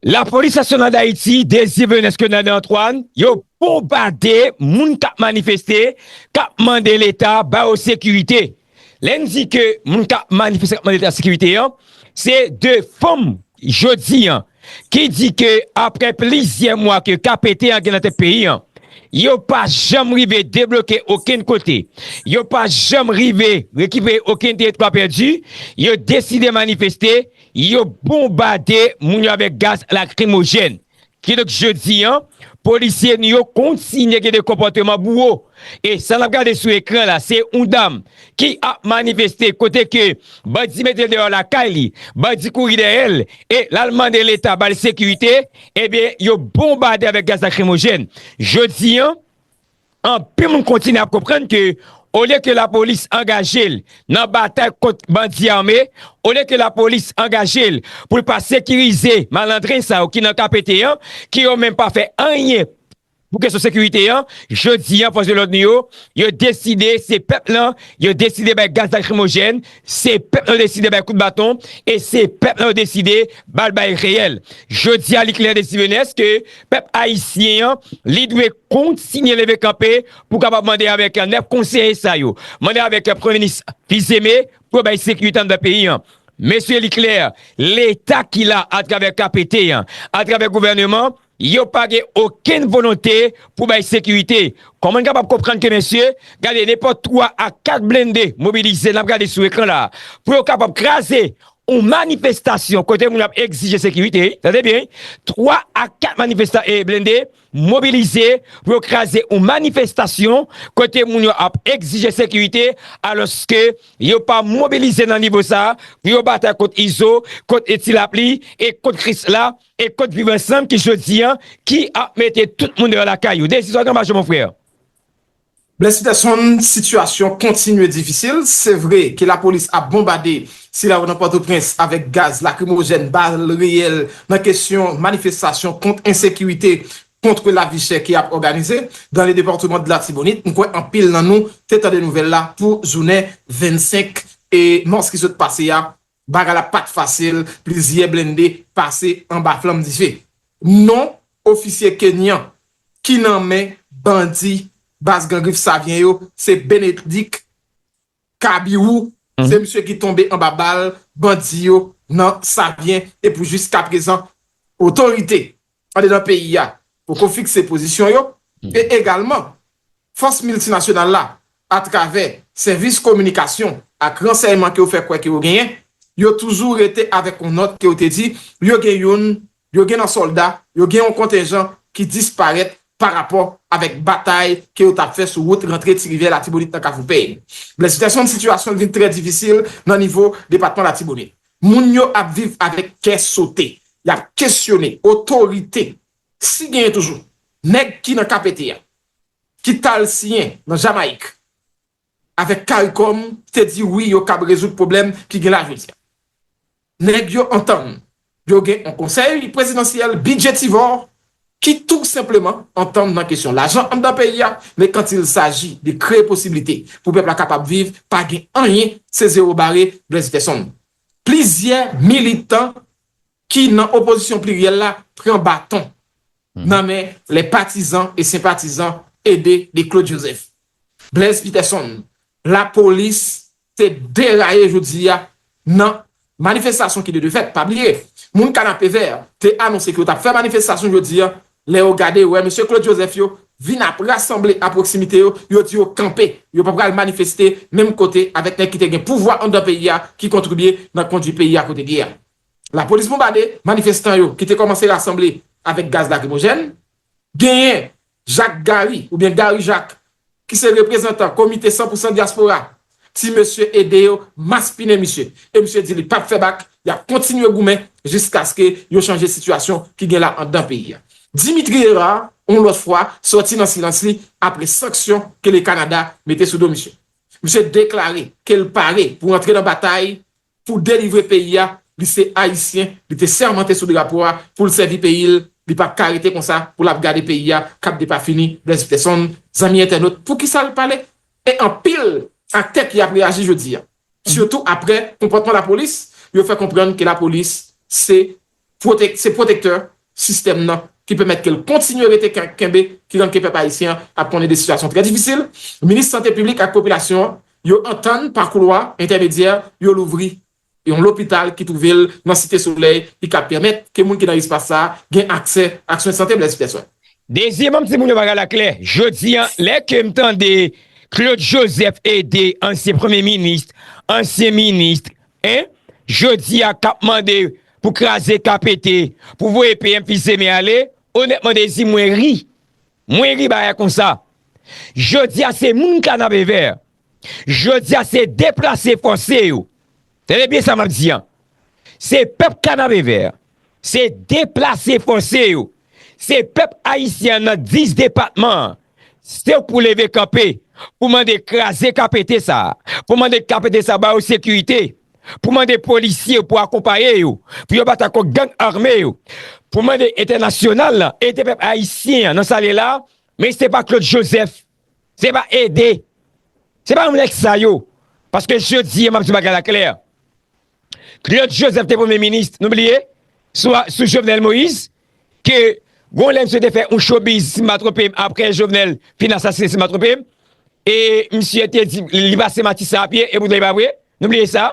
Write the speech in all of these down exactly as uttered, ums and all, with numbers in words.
Lapolis Nasyonal d Ayiti, Désir Venance Kenade Antoine, yo bonbade moun k ap manifeste, k ap mande Leta ba yo sekirite. Lè n di ke moun k ap manifeste, k ap mande Leta sekirite an, se de fanm jodi an ki di ke apre plizyè mwa ke K P T an gen nan tèt peyi an, yo pa janm rive debloke okenn kote, yo pa janm rive rekipere okenn teritwa pèdi, yo deside manifeste, yo bonbade moun yo avèk gaz lakrimojèn. Kidonk jodi an, polisye nou yo kontinye gen de konpòteman bouwo. E sa n ap gade sou ekran la, se yon dam ki ap manifeste kote ke bandi mete l deyò lakay li, bandi kouri dèyè l, e l al mande Leta ba l sekirite, ebyen, yo bonbade avèk gaz lakrimojèn. Jodi an, anpil moun kontinye ap konprann ke olye ke lapolis angaje l nan batay kont bandi ame, olye ke lapolis angaje l pou l pa sekirize malandren sa yo ki nan K P T an, ki yo menm pa fè anyen pou kesyon sekirite an, jodi an, fòs de lòd nou yo, yo deside, se pèp lan, yo deside bay gaz lakrimojèn, se pèp lan yo deside bay kout baton, e se pèp lan yo deside ba l bay reyèl. Jodi a, li klè, Désir Venance, ke pèp ayisyen an, li dwe kontinye leve kanpe pou kapab mande avèk nèf konseye sa yo, mande avèk Premye Minis Fils-Aimé pou yo bay sekirite anndan peyi an. Mesye, li klè, Leta ki la atravè K P T an, atravè gouvèneman, yo pa gen okenn volonte pou bay sekirite. Kòman n kapab konprann ke, mesye, gade, nenpòt twa a kat blende mobilize, n ap gade sou ekran la, pou yo kapab kraze yon manifestasyon kote moun ap egzije sekirite, tande byen, twa a kat manifesta-, e, blende mobilize pou yo kraze yon manifestasyon kote moun yo ap egzije sekirite, alòske yo pa mobilize nan nivo sa a pou yo batay kont Izo, kont Ti Lapli e kont Krisla e kont Viv Ansanm ki jodi an, ki ap mete tout moun deyò lakay yo. Désir, sa w gen mache, mon frè? Blaise Peterson, sitiyasyon kontinye difisil. Se vre ke lapolis ap bonbade sila yo nan Pòtoprens avèk gaz lakrimojèn, bal reyèl nan kesyon manifestasyon kont ensekirite, kont lavi chè ki ap òganize dans le département de Latibonit. M kwè anpil nan nou te tande nouvèl la pou jounen vennsenk e mas ki sot pase a. Bagay la pa t fasil, plizyè blende pase anba flanm dife. Non ofisye kenyan ki nan men bandi baz Gran Grif Savyen yo, se Benedict Kabiru, se misye ki tonbe anba bal bandi yo nan Savyen, e pou jiskaprezan, otorite andedan peyi a poko fikse pozisyon yo, e egalman, fòs miltinasyonal la, atravè sèvis kominikasyon ak ransèyman ke yo fè kwè ke yo genyen, yo toujou rete avèk yon nòt ke yo te di, yo gen youn, yo gen nan sòlda, yo gen yon kontenjan ki disparèt parapò avèk batay ke yo t ap fè sou wout rantre Ti Rivyè Latibonit nan Kafou Pèy. Blaise Peterson, sitiyasyon vin trè difisil nan nivo depatman Latibonit. Moun yo ap viv avèk kè sote. Y ap kesyone otorite, si genyen toujou, nèg ki nan K P T a, ki t al siyen nan Jamayik avèk CARICOM, te di wi, yo kab rezoud pwoblèm ki gen la jodi a. Nèg yo antann, yo gen yon konsèy prezidansyèl bidjetivò ki tou senpleman antann nan kesyon lajan anndan peyi a, men quand il s'agit de kreye posiblite pou pèp la kapab viv, pa gen anyen, se zewo bare. Blaise Peterson. Plizyè militan ki nan opozisyon pliryèl la pran baton nan men les partisans et sympathisants aidés de Claude Joseph. Blaise Peterson, lapolis te deraye jodi a nan manifestasyon ki te dwe fèt. Pa bliye, moun Kanapevè te anonse ke yo t ap fè manifestasyon jodi a. Lè yo gade, yo wè mesye Claude Joseph yo vin ap rasanble a pwoksimite yo, yo di yo kanpe, yo pa pral manifeste menm kote avèk nèg ki te gen pouvwa anndan peyi a, ki kontribye nan kondwi peyi a kote l ye a. Lapolis bonbade manifestan yo ki te kòmanse rasanble avèk gaz lakrimojèn. Genyen Jacques Gary, oubyen Gary Jacques, ki se reprezantan Komite san pou san Dyaspora, ti mesye ede yo maspinen misye. E misye di li p ap fè bak, y ap kontinye goumen jiskaske yo chanje sitiyasyon ki gen la anndan peyi a. Dimitri Hérard, yon lòt fwa, sòti nan silans li apre sanksyon ke le Kanada mete sou do misye. Misye deklare ke l pare pou antre nan batay pou delivre peyi a. Li se Ayisyen, li te sèmante sou drapo a pou l sèvi peyi l, li p ap ka rete konsa pou l ap gade peyi a k ap depafini. Blaise Peterson, zanmi entènot, poukisa l pale? E anpil aktè ki ap reyaji jodi a, sitou apre konpòtman lapolis, yo fè konprann ke lapolis se pwotek-, se pwotektè sistèm nan ki pèmèt ke l kontinye rete ken-, kenbe, ki rann ke pèp ayisyen an ap konnen de sitiyasyon trè difisil. Minis Sante Piblik ak Popilasyon an, yo antann pa koulwa entèmedyè, yo louvri yon lopital ki twouve l nan Site Solèy, ki ka pèmèt ke moun ki nan espas sa a gen aksè ak swen sante, blèz pèsòn. Dezyeman, m di moun yo bagay la klè. Jodi a, lè ke m tande Claude Joseph ede ansyen premye minis, ansyen minis, en, jodi a k ap mande pou kraze K P T, pou voye P M Fisemen ale, onètman, Dezi, mwen ri. Mwen ri bagay konsa. Jodi a, se moun Kanapevè. Jodi a, se deplase fòse yo. Tande byen sa m ap di an. Se pèp Kanapevè. Se deplase fòse yo. Se pèp ayisyen an nan dis depatman an. Se pou leve kanpe, pou mande kraze K P T sa a, pou mande K P T sa a ba yo sekirite, pou mande polisye pou akonpaye yo, pou yo batay kont gang ame yo, pou mande entènasyonal la ede pèp ayisyen an nan sa l ye la, men se pa Claude Joseph, se pa ede, se pa yon nèg sa yo. Paske jodi a, m ap di bagay la klè. Claude Joseph te premye minis, nou bliye, sou, sou Jovenel Moïse, ke gon lè misye te fè yon showbiz, si m pa twonpe m, apre Jovenel fin asasinen, si m pa twonpe m, e misye te di li pase Matisan a pye, e poutan e pa vre, nou bliye sa.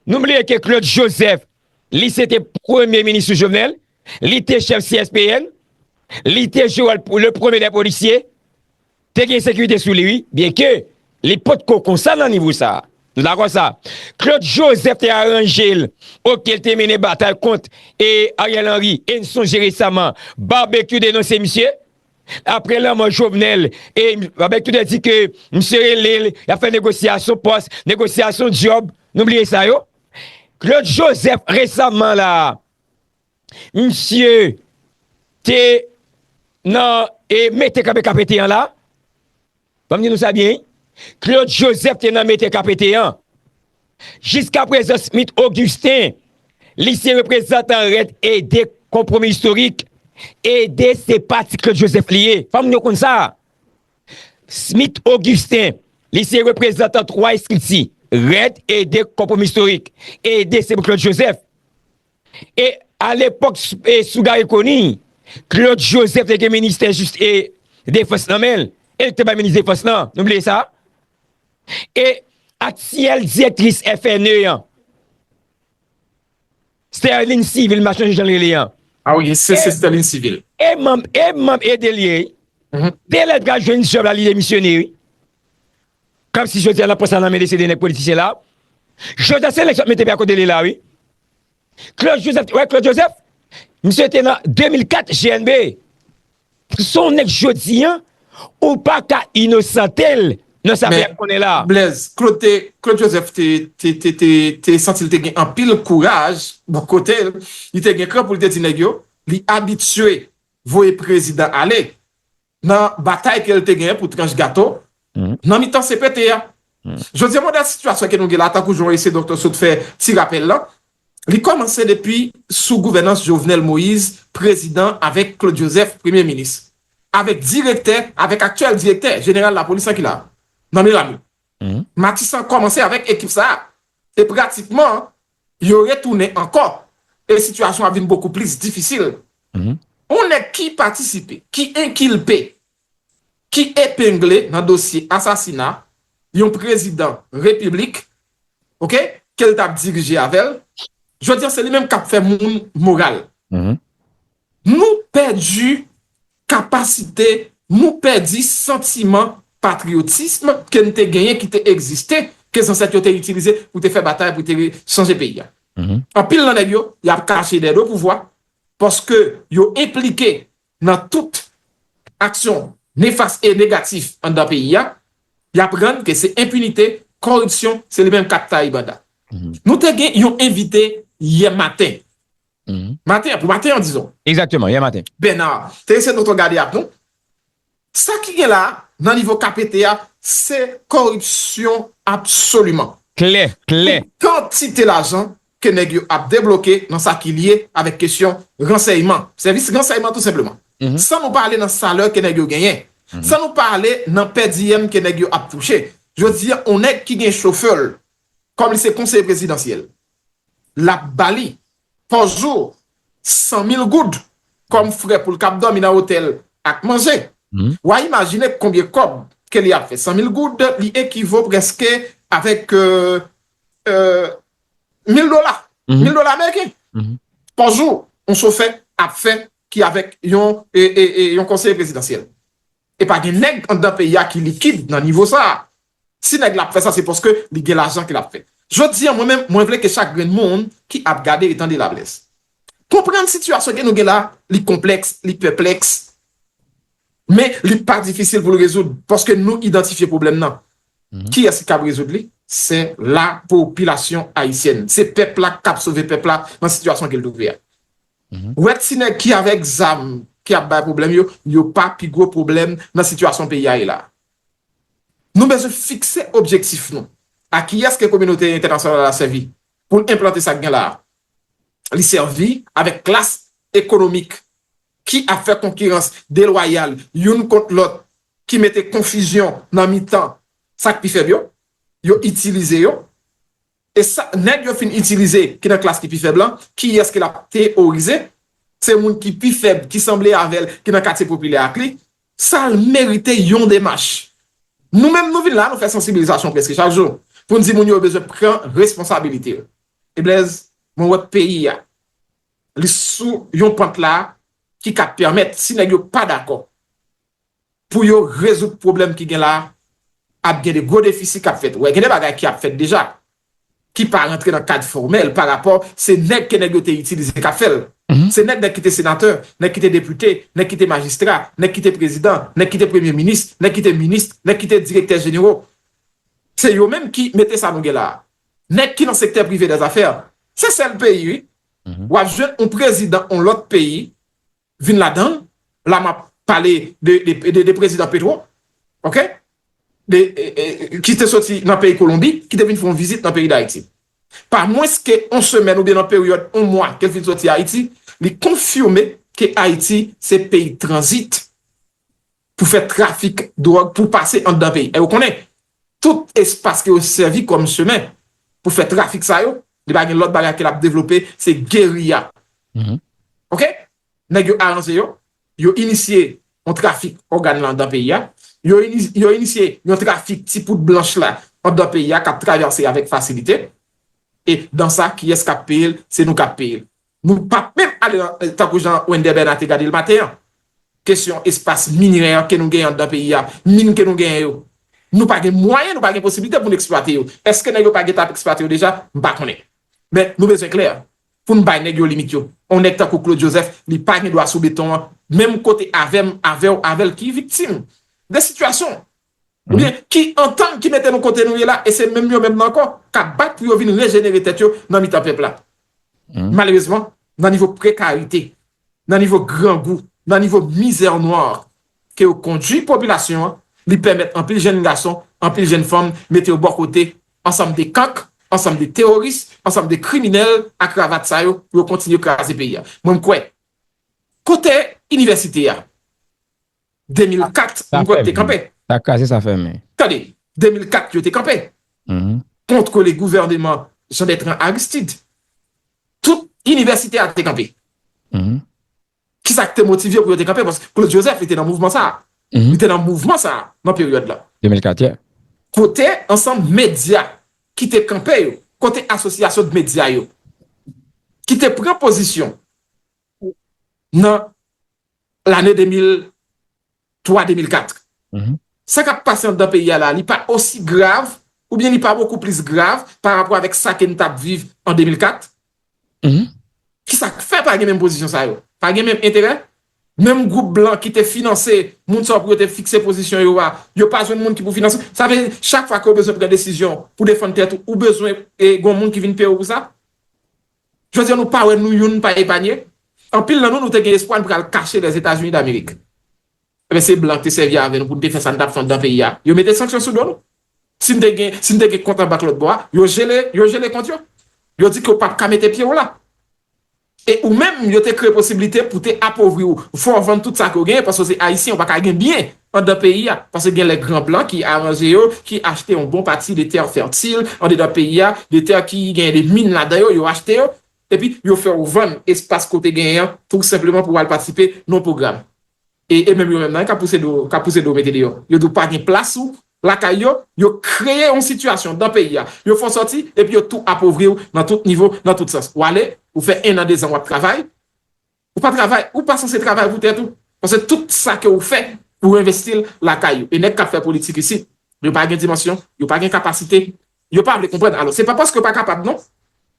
Nou bliye ke Claude Joseph, li se te premye minis sou Jovenel, li te chèf C S P N, li te jwe wòl pou le premye dè polisye, te gen sekirite sou li, wi, byenke li potko konsa nan nivo sa a. Nou dakò sa? Claude Joseph te aranje l, oke, l te mennen batay kont e Ariel Henry, e n sonje resaman, Barbecue denonse misye. Apre lanmò Jovenel, e Barbecue te di ke misye rele l, y ap fè negosyasyon pòs, negosyasyon djòb, nou bliye sa yo. Claude Joseph resaman la, misye te nan, e, mete kanpe K P T an la. Ban m di nou sa byen, wi. Claude Joseph te nan mete K P T an. Jiskaprezan, Smith Augustin, li se reprezantan Rèd Ede Konpwomi Istorik. Ede se pati Claude Joseph li ye. Fò moun yo konn sa. Smith Augustin, li se reprezantan twa estrikti, Rèd Ede Konpwomi Istorik. Ede se pou Claude Joseph. E alepòk, s-, e sou Garry Conille, Claude Joseph te gen ministè jis e defans nan men l. E l te bay minis defans lan. Nou bliye sa? E aktyèl direktris F N E an, Sterline Civil, m pa chonje jan l rele an. Ah wi, se, se Sterline Civil. E manm, e manm ede l ye. Mhm. Te lè l pral jwenn djòb la, li demisyone, wi. Kòmsi jodi a, nan pòs la nan men de se de nèg politisyen la. Jodi a, se eleksyon mete pye a kote li la, wi. Claude Joseph, wè, Claude Joseph, misye te nan de mil kat G N B. Se yon nèg jodi a, ou pa ka inosante l nan sa peyi a konnen la. Blaise, Claude te, Claude Joseph te, te, te, te, te santi l te gen anpil kouraj bò kote l. Li te gen kran pou l te di nèg yo, li abitye voye prezidan ale nan batay ke l te genyen pou tranch gato nan mitan C P T a. Jodi a, modèl sitiyasyon ke nou gen la, tankou jan w eseye doktè sot fè ti rapèl lan, li kòmanse depi sou gouvènans Jovenel Moïse, prezidan, avèk Claude Joseph, premye minis, avèk direktè, avèk aktyèl direktè jeneral lapolis lan ki la, nan men Lame. Matisan kòmanse avèk ekip sa a. E pratikman, yo retounen ankò. E sitiyasyon an vin bokou plis difisil. Yon nèg ki patisipe, ki enkilpe, ki epengle nan dosye asasina yon prezidan repiblik, oke, ke l t ap dirije avè l, jodi a se li menm k ap fè moun moral. Nou pèdi kapasite, nou pèdi santiman patriyotism ke n te genyen, ki te egziste, ke zansèt yo te itilize pou te fè batay, pou te chanje peyi a. Anpil nan nèg yo, y ap kache dèyè do pouvwa, paske yo enplike nan tout aksyon nefas e negatif anndan peyi a, y ap rann ke se enpinite, kòripsyon, se li menm k ap taye banda. Nou te gen yon envite yè maten. Maten an, pou maten an, dizon. Egzakteman, yè maten. Bernard, te eseye nou gade ak nou. Sa ki gen la, nan nivo K P T a, se kòripsyon absoliman. Klè, klè. Pou kantite lajan ke nèg yo ap debloke nan sa ki lye avèk kesyon ransèyman, sèvis ransèyman tou senpleman. San nou pa ale nan salè ke nèg yo genyen, san nou pa ale nan pèdiyèm ke nèg yo ap touche. Jodi a, yon nèg ki gen chofè l, kòm li se konseye prezidansyèl, l ap ba li pa jou san mil goud kòm frè pou l kab dòmi nan otèl ak manje. W a imajine konbyen kòb ke li ap fè. San mil goud, li ekivo prèske avèk euh, euh, mil dola. Mil dola ameriken. Pa jou, yon chofè ap fè ki avèk yon, e, e, e, yon konseye prezidansyèl. E pa gen nèg anndan peyi a ki likid nan nivo sa a. Si nèg la ap fè sa, se paske li gen lajan ke l ap fè. Jodi a, mwen menm, mwen vle ke chak grenn moun ki ap gade e tande Lablès konprann sitiyasyon ke nou gen la, li konplèks, li pèplèks, men li pa difisil pou l rezoud, paske nou idantifye pwoblèm nan. Kiyès ki kab rezoud li? Se lapopilasyon ayisyèn. Se pèp la k ap sove pèp la nan sitiyasyon ke l twouve a. Ou wè ti nèg ki avèk zam ki ap bay pwoblèm yo, yo pa pi gwo pwoblèm nan sitiyasyon peyi a ye la. Nou bezwen fikse objektif nou. A kiyès ke kominote entènasyonal la sèvi pou l enplante sa k gen la a? Li sèvi avèk klas ekonomik ki ap fè konkirans delwayal youn kont lòt, ki mete konfizyon nan mitan sa k pi fèb yo, yo itilize yo. E sa, nèg yo fin itilize ki nan klas ki pi fèb lan, kiyès ke l ap teyorize? Se moun ki pi fèb, ki sanble avè l, ki nan katye popilè ak li. Sa l merite yon demach. Nou menm, nou vin la, nou fè sansibilizasyon prèske chak jou pou n di moun yo, yo bezwen pran responsabilite yo. E Blèz, mwen wè peyi a, li sou yon pant la ki ka pèmèt, si nèg yo pa dakò, pou yo rezoud pwoblèm ki gen la, ap gen de gwo defisi k ap fèt. Ou wè, gen de bagay ki ap fèt deja, ki pa rantre nan kad fòmèl pa rapò se nèg ke nèg yo te itilize k ap fè l. Se nèg, nèg ki te senatè, nèg ki te depite, nèg ki te majistra, nèg ki te prezidan, nèg ki te premye minis, nèg ki te minis, nèg ki te direktè jenerò. Se yo menm ki mete sa nou gen la a. Nèg ki nan sektè prive dèzafè, se sèl peyi, wi, w ap jwenn yon prezidan yon lòt peyi vin ladan l. La m ap pale de, de, de, de prezidan Petro, oke? De, e, e, ki te soti nan peyi Kolonbi, ki te vin fè yon vizit nan peyi Dayiti. Pa mwens ke yon semèn oubyen nan peryòd yon mwa ke l fin soti Ayiti, li konfime ke Ayiti se peyi tranzit pou fè trafik dwòg, pou pase anndan peyi. E ou konnen, tout espas ke yo sèvi kòm chemen pou fè trafik sa yo, li pa gen lòt bagay ke l ap devlope, se geriya. Oke? Nèg yo aranje yo, yo inisye yon trafik ògàn lan anndan peyi a, yo ini-, yo inisye yon trafik ti poud blanch la anndan peyi a k ap travèse avèk fasilite. E dan sa, kiyès k ap peye l? Se nou k ap peye l. Nou p ap menm ale nan, tankou jan Wender Bernard te gade l maten an. Kesyon espas minerè ke nou genyen anndan peyi a, min ke nou genyen yo. Nou pa gen mwayen, nou pa gen posiblite pou n eksplwate yo. Èske nèg yo pa gentan ap eksplwate yo deja? M pa konnen. Men nou bezwen klè pou n bay nèg yo limit yo. On nèg tankou Claude Joseph, li pa gen dwa sou beton an, menm kote avè m, avè w, avè l ki viktim de sitiyasyon. Oubyen ki antann ki mete nou kote nou ye la, e se menm yo menm nan ankò k ap bat pou yo vin rejenere tèt yo nan mitan pèp la. Malerezman, nan nivo prekarite, nan nivo grangou, nan nivo mizè nwa ke yo kondui popilasyon an, li pèmèt anpil jèn gason, anpil jèn fanm mete yo bò kote ansanm de kank, ansanm de teworis, ansanm de kriminèl a kravat sa yo pou yo kontinye kraze peyi a. Mwen, m kwè, kote inivèsite a? De mil kat, m kwè te kanpe. Sa kraze, sa fèmen. Tande, de mil kat, yo te kanpe. Contre le gouvernement Jean Bertrand Aristide. Tout inivèsite a te kanpe. Kisa ki te motive yo pou yo te kanpe? Paske Claude Joseph, li te nan mouvman sa a. Li te nan mouvman sa a, nan peryòd la. De mil kat, yeah. Kote ansanm medya ki te kanpe yo, kote asosyasyon de medya yo, ki te pran pozisyon nan lane de mil twa, de mil kat. Sa k ap pase anndan peyi a la, li pa osi grav, oubyen li pa bokou plis grav pa rapò avèk sa ke n t ap viv an de mil kat? Kisa k fè pa gen menm pozisyon sa yo? Pa gen menm enterè? Menm gwoup blan ki te finanse moun sa yo pou yo te fikse pozisyon yo a, yo pa jwenn moun ki pou finanse. Sa vle di, chak fwa ke w bezwen pran desizyon pou defann tèt ou, ou bezwen, e, gon moun ki vin peye w pou sa? Jodi a, nou pa wè nou youn pa epanye. Anpil nan nou, nou te gen espwa n pral kache Lèzetazini Damerik. Ebyen, se blan ki te sèvi avè nou pou n te fè sa n t ap fè anndan peyi a. Yo mete sanksyon sou do nou. Si n te gen, si n te gen kont an bank lòt bò a, yo jele, yo jele kont yo. Yo di ke w p ap ka mete pye w la. E ou menm, yo te kreye posiblite pou te apovri w. Fò w vann tout sa ke w genyen, paske w se Ayisyen, w pa ka gen byen anndan peyi a. Paske gen lè gran blan ki aranje yo, ki achte yon bon pati de tè fètil andedan peyi a, de tè ki gen de min ladan yo, yo achte yo. epi yo fè w vann espas ke w te genyen an, tou senpleman pou w al patisipe nan yon pwogram. E, e menm yo menm nan, k ap pouse do, k ap pouse do mete deyò. Yo di w pa gen plas ou lakay yo, yo kreye yon sitiyasyon nan peyi a. Yo fè w sòti, epi yo tou apovri w nan tout nivo, nan tout sans. W ale, ou fè en an, de zan w ap travay, ou pa travay, ou pa sanse travay pou tèt ou. Paske tout sa ke ou fè, ou envesti l lakay ou. E nèg k ap fè politik isit, yo pa gen dimansyon, yo pa gen kapasite, yo pa vle konprann. Alò, se pa paske yo pa kapab, non.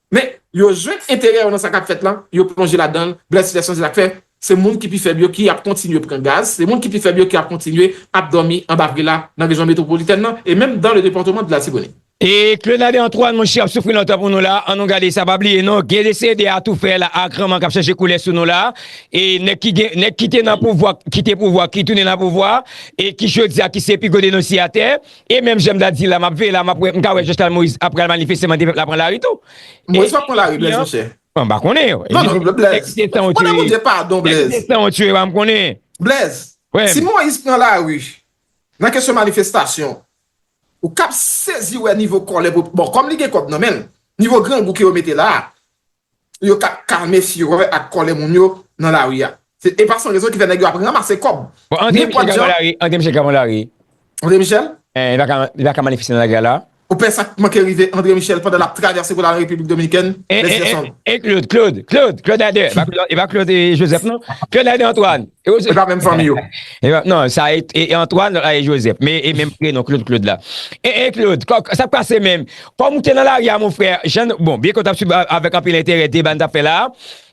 Men, yo jwenn enterè yo nan sa k ap fèt la, yo plonje ladan l. Blaise Peterson, se sa k fè, se moun ki pi fèb yo ki ap kontinye pran gaz, se moun ki pi fèb yo ki ap kontinye ap dòmi anba vre la nan rejyon metwopolitèn nan, e menm dans le département de l'Artibonite. E Claude Nader Antoine, monchè, ap soufri lontan pou nou la. An nou gade sa, pa bliye non, gen de C D atoufè la, a granman k ap chanje koulè sou nou la. E nèg ki gen, nèg ki te nan pouvwa, ki te pouvwa, ki tounen nan pouvwa, e ki jodi a ki se pi gwo denonsiyatè. E menm jan m ta di la, m ap veye la, m ap wè, m ka wè Jovenel Moïse ap pral manifeste, mande pèp la pran lari tou. Moïse pa pran lari, Blaise, monchè. Bon, m pa konnen. Non, non, Blaise. Nèg ki te san yo tire. Konnen Bondye padon, Blaise. Nèg ki te san yo tire, pa m konnen. Blaise, si Moïse pran lari nan kesyon manifestasyon, ou kab sezi wè nivo kòlè, bon, kòm li gen kòb nan men l, nivo grangou ke yo mete la a, yo ka kalme firè ak kòlè moun yo nan lari a. Se, e pa san rezon ki fè nèg yo ap ranmase kòb. Bon, André Michel ka pran lari, André Michel ka pran lari. André Michel? Eh, li pa ka, li pa ka manifeste nan lari a la. Ou pè sa k manke rive André Michel pandan l ap travèse pou l al nan Repiblik Dominikèn? E, e, e, e Claude, Claude, Claude, Claude Nader. E pa Claude, e pa Claude, e, Joseph, non. Claude Nader Antoine. E pa menm fanmi yo. E pa, non, sa e, e, e Antoine, lòt la e Joseph. Men, e menm prenon, Claude, Claude la. E, e Claude, kò, sa k pase menm? Kòm ou te nan lari a, mon frè, jan, bon, byen ke w t ap swiv a-, avèk anpil enterè deba n t ap fè la a,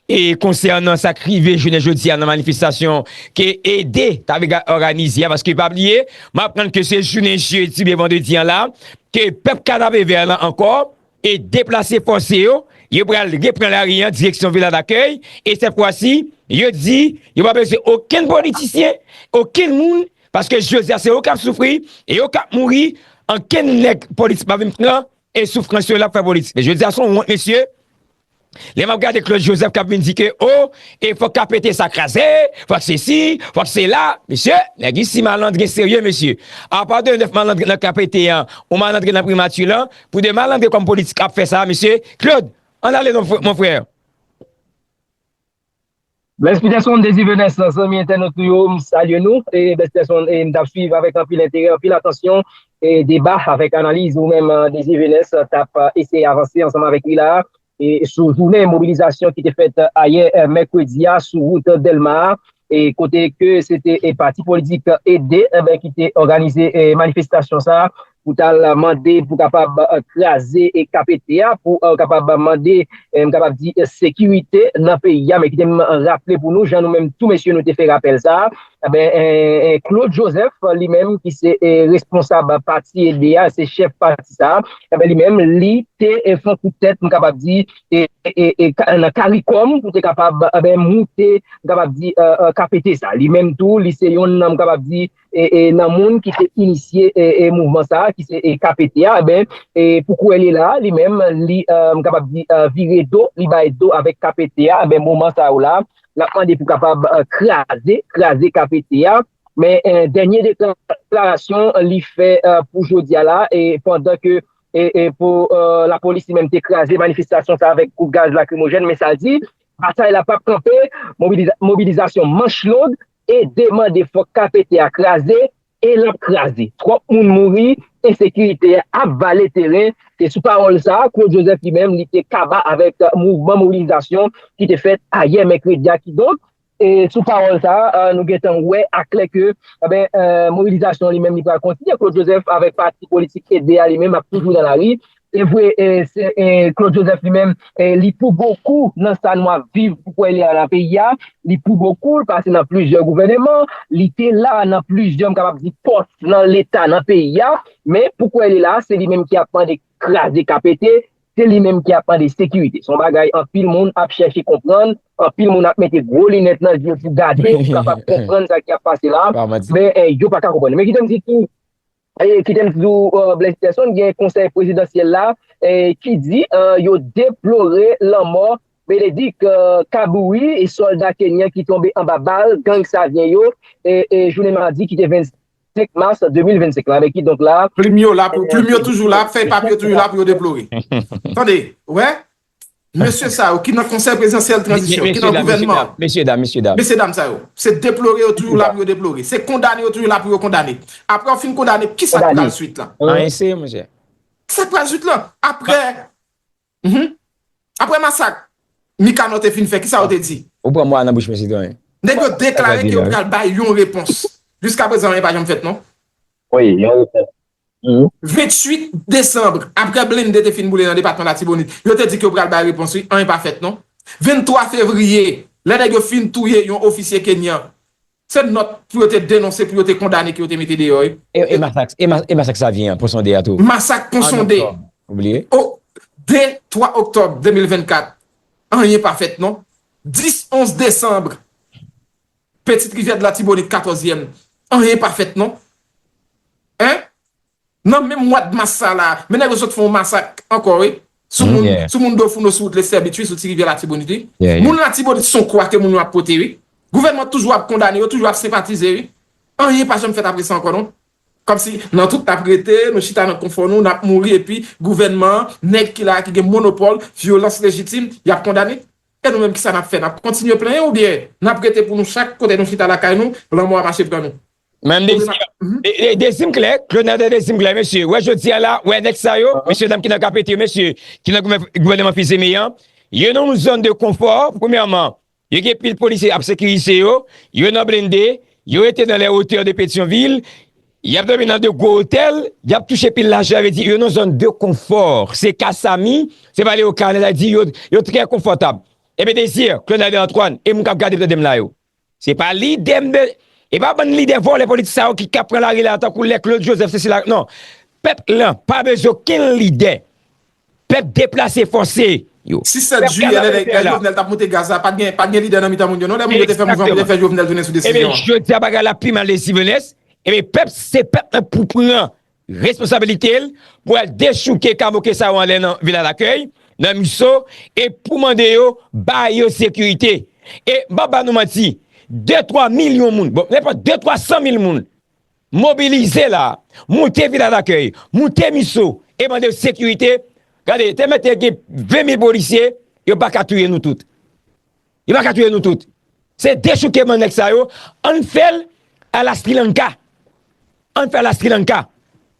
e konsènan sa k rive jounen jodi a nan manifestasyon ke Ede t ap ga-, òganize a, paske pa bliye, m aprann ke se jounen jedi oubyen vandredi an la, ke pèp Kanapevè lan ankò, e deplase fòse yo, yo pral repran lari an direksyon Vila Dakèy, e sèt fwa si, yo di, yo pa bezwen okenn politisyen, okenn moun, paske jodi a se yo k ap soufri, e yo k ap mouri, okenn nèg politik pa vin pran, e soufrans yo l ap fè politik. Men jodi a se yon wont, mesye, lè m ap gade Claude Joseph k ap vin di ke, o, e fòk K P T sa kraze, fòk sesi, fòk sela. Mesye, nèg isi malandren serye, mesye. Apa de nèf malandren nan K P T an, yon malandren nan primati lan, pou de malandren kòm politik ap fè sa, mesye. Claude, ann ale non, fr-, mon frè. Blaise Peterson, Désir Venès, zanmi entènot nou yo, m salye nou. E Blaise Peterson, e m t ap swiv avèk anpil enterè, anpil atansyon, e deba avèk analiz ou menm, e, Désir Venès t ap, e, eseye avanse ansanm avèk li la a, e sou jounen mobilizasyon ki te fèt, e, ayè, e, mèkredi a, sou wout Dèlma a, e kote ke se te, e, pati politik, e, Ede, enben, ki te òganize, e, manifestasyon sa a, pou t al mande pou kapab, e, kraze, e, K P T a, pou, e, kapab mande, e, m kapab di, e, sekirite nan peyi a. Men kite m raple pou nou, jan nou menm tou mesye nou te fè rapèl sa a, enben, e, e, Claude Joseph, li menm, ki se, e, responsab pati Ede a, se chèf pati sa a, enben, li menm, li te, e, fè yon kout tèt, m kapab di, e, e, e, ka-, nan karikòm, pou te kapab, enben, moute, m kapab di, e, e, K P T sa. Li menm tou, li se yonn nan, m kapab di, e, e, nan moun ki te inisye, e, e, mouvman sa a, ki se, e, K P T a, enben, e, pou kounye a la, li menm, li, e, m kapab di, e, vire do, li bay do avèk K P T a, enben, moman sa yo la, l ap mande pou kapab, e, kraze, kraze K P T a. Men, e, dènye deklarasyon li fè, e, pou jodi a la, e, pandan ke, e, e, pou, e, lapolis li menm te kraze manifestasyon sa avèk kout gaz lakrimojèn, men sa l di, batay la p ap kanpe, mobiliza-, mobilizasyon manch long, Ede mande fòk K P T a kraze, e l ap kraze. Twòp moun mouri, ensekirite a ap vale teren. Se sou pawòl sa a, Claude Joseph li menm, li te kaba avèk mouvman mobilizasyon ki te fèt ayè mèkredi a. Kidonk, e sou pawòl sa a, e, nou gentan wè aklè ke, enben, e, mobilizasyon li menm, li pral kontinye. Claude Joseph avèk pati politik Ede a li menm ap toujou nan lari. Se vre, e, se, e, Claude Joseph li menm, e, li pou bokou nan sa nou ap viv pou kwè li a nan peyi a. Li pou bokou, l pase nan plizyè gouvèneman, li te la nan plizyè, m kapab di, pòs nan Leta, nan peyi a. Men pou kwè li la, se li menm ki ap mande kraze K P T, se li menm ki ap mande sekirite. Se yon bagay anpil moun ap chèche konprann, anpil moun ap mete gwo linèt nan je pou gade, pou kapab konprann sa ki ap pase la. Men, e, yo pa ka konprann. Men kite m di tou, e, kite m di w, e, Blaise Peterson, gen konsèy prezidansyèl la, e, ki di, e, yo deplore lanmò Bénédicte, e, Kaboury, e sòlda kenyan ki tonbe anba bal gang Savyen yo, e, e jounen madi ki te vennsenk mas de mil vennsenk la. Men kidonk la, plim yo la, pou, plim yo toujou la, fèy papye yo toujou la pou yo deplore. Tande, ou wè? mesye sa yo ki nan konsèy prezidansyèl tranzisyon, ki nan gouvènman, mesye dam, mesye dam, mesye dam sa yo, se deplore yo toujou la pou yo deplore, se kondane yo toujou la pou yo kondane. Apre yo fin kondane, kisa k pral swit lan? Anyen serye, monchè. Kisa k pral swit lan? Apre, mhm. Apre masak Mikanò te fin fè, kisa yo te di? Ou pran mo a nan bouch mwen, sitwayen. Nèg yo deklare ke yo pral bay yon repons. Jiska prezan, anyen pa janm fèt, non? Wi, yon repons. Venntuit desanm, apre blende te fin boule nan depatman Latibonit, yo te di ke yo pral bay repons, wi, anyen pa fèt, non. Venntwa fevriye, lè nèg yo fin touye yon ofisye kenyan, se nòt pou yo te denonse, pou yo te kondane, ke yo te mete deyò, wi. E, e masak, e ma-, e masak Savyen an, Pon Sonde a tou. Masak Pon Sonde. Oubliye. O, de, twa oktòb de mil vennkat, anyen pa fèt, non. Dis, onz desanm, Petit Rivière de Latibonite, katòzyèm, anyen pa fèt, non. Hein? Nan menm mwa d mas sa la, men nèg yo sot fè yon masak ankò, wi. Sou moun, sou moun do Founo, sou wout Lestèbit, wi, sou Ti Rivyè Latibonit, wi. Moun Latibonit se yon kwa ke moun yo ap pote, wi. Gouvènman toujou ap kondane yo, toujou ap senpatize, wi. Anyen pa janm fèt apre sa ankò, non. Kòmsi nan tout n ap rete, nou chita nan konfò nou, n ap mouri, epi gouvènman an, nèg ki la a, ki gen monopòl vyolans lejitim, y ap kondane. E nou menm, kisa n ap fè? N ap kontinye plenyen oubyen n ap rete pou nou chak kote nou chita lakay nou, lanmò a mache pran nou? Menm Dezi, de, de, Dezi m klè, Claude Nader, Dezi m klè, mesye. Wè jodi a la, wè nèg sa yo, mesye dam ki nan kapete yo, mesye, ki nan gouvè-, gouvènman Fils-Aimé an, yo nan yon zòn de konfò, premyèman, yo gen pil polisye ap sekirize yo, yo nan blende, yo rete nan les hauteurs de Petyonvil, y ap dòmi nan de gwo otèl, y ap touche pil lajan, sa vle di yo nan zòn de konfò. Se ka Samy, se pa Léo Carnel, sa vle di yo, yo trè konfòtab. Ebyen Dezi, Claude Nader Antoine, e moun k ap gade m tande m la yo. Se pa lidè m be-, e pa bann lidè vòlè politik sa yo ki, k ap pran lari la tankou lè Claude Joseph, se sila, non. Pèp lan pa bezwen okenn lidè. Pèp deplase fòse yo. Sis, sèt jiyè, lè, lè Jovenel t ap moute gaz la, pa t gen, pa t gen lidè nan mitan moun yo, non, lè moun yo te fè mouvman pou te fè Jovenel tounen sou desizyon an. Ebyen, jodi a bagay la pi mal Dezi Venès. Ebyen, pèp, se pèp lan pou pran responsabilite l pou al dechouke kamoke sa yo anlè nan Vila Lakèy, nan Miso, e pou mande yo ba yo sekirite. E m p ap ba nou manti, de twa milyon moun, bon, nenpòt de twa san mil moun mobilize la, moute Vila Lakèy, moute Miso, e mande yo sekirite. Gade, te mèt gen ven mil polisye, yo pa ka touye nou tout. Yo pa ka touye nou tout. Se dechouke bann nèg sa yo. Ann fè l a la Sri Lanka. Ann fè l a la Sri Lanka.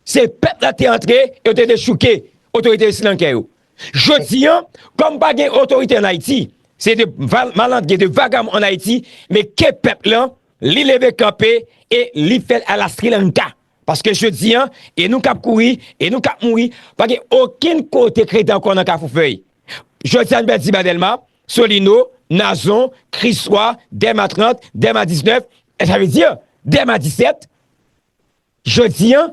Se pèp la te antre, yo te dechouke otorite srilankè yo. Jodi an, kòm pa gen otorite ann Ayiti, se de val-, malandren, de vagabon ann Ayiti, men ke pèp lan, li leve kanpe e li fè l a la Sri Lanka. Paske jodi an, e nou k ap kouri, e nou k ap mouri, pa gen okenn kote k rete ankò nan Kafou Fèy. Jodi a, n pèdi Ba Dèlma, Solino, Nazon, Kriswa, Dèlma trant, Dèlma diznèf, e sa vle di, Dèlma disèt, jodi an,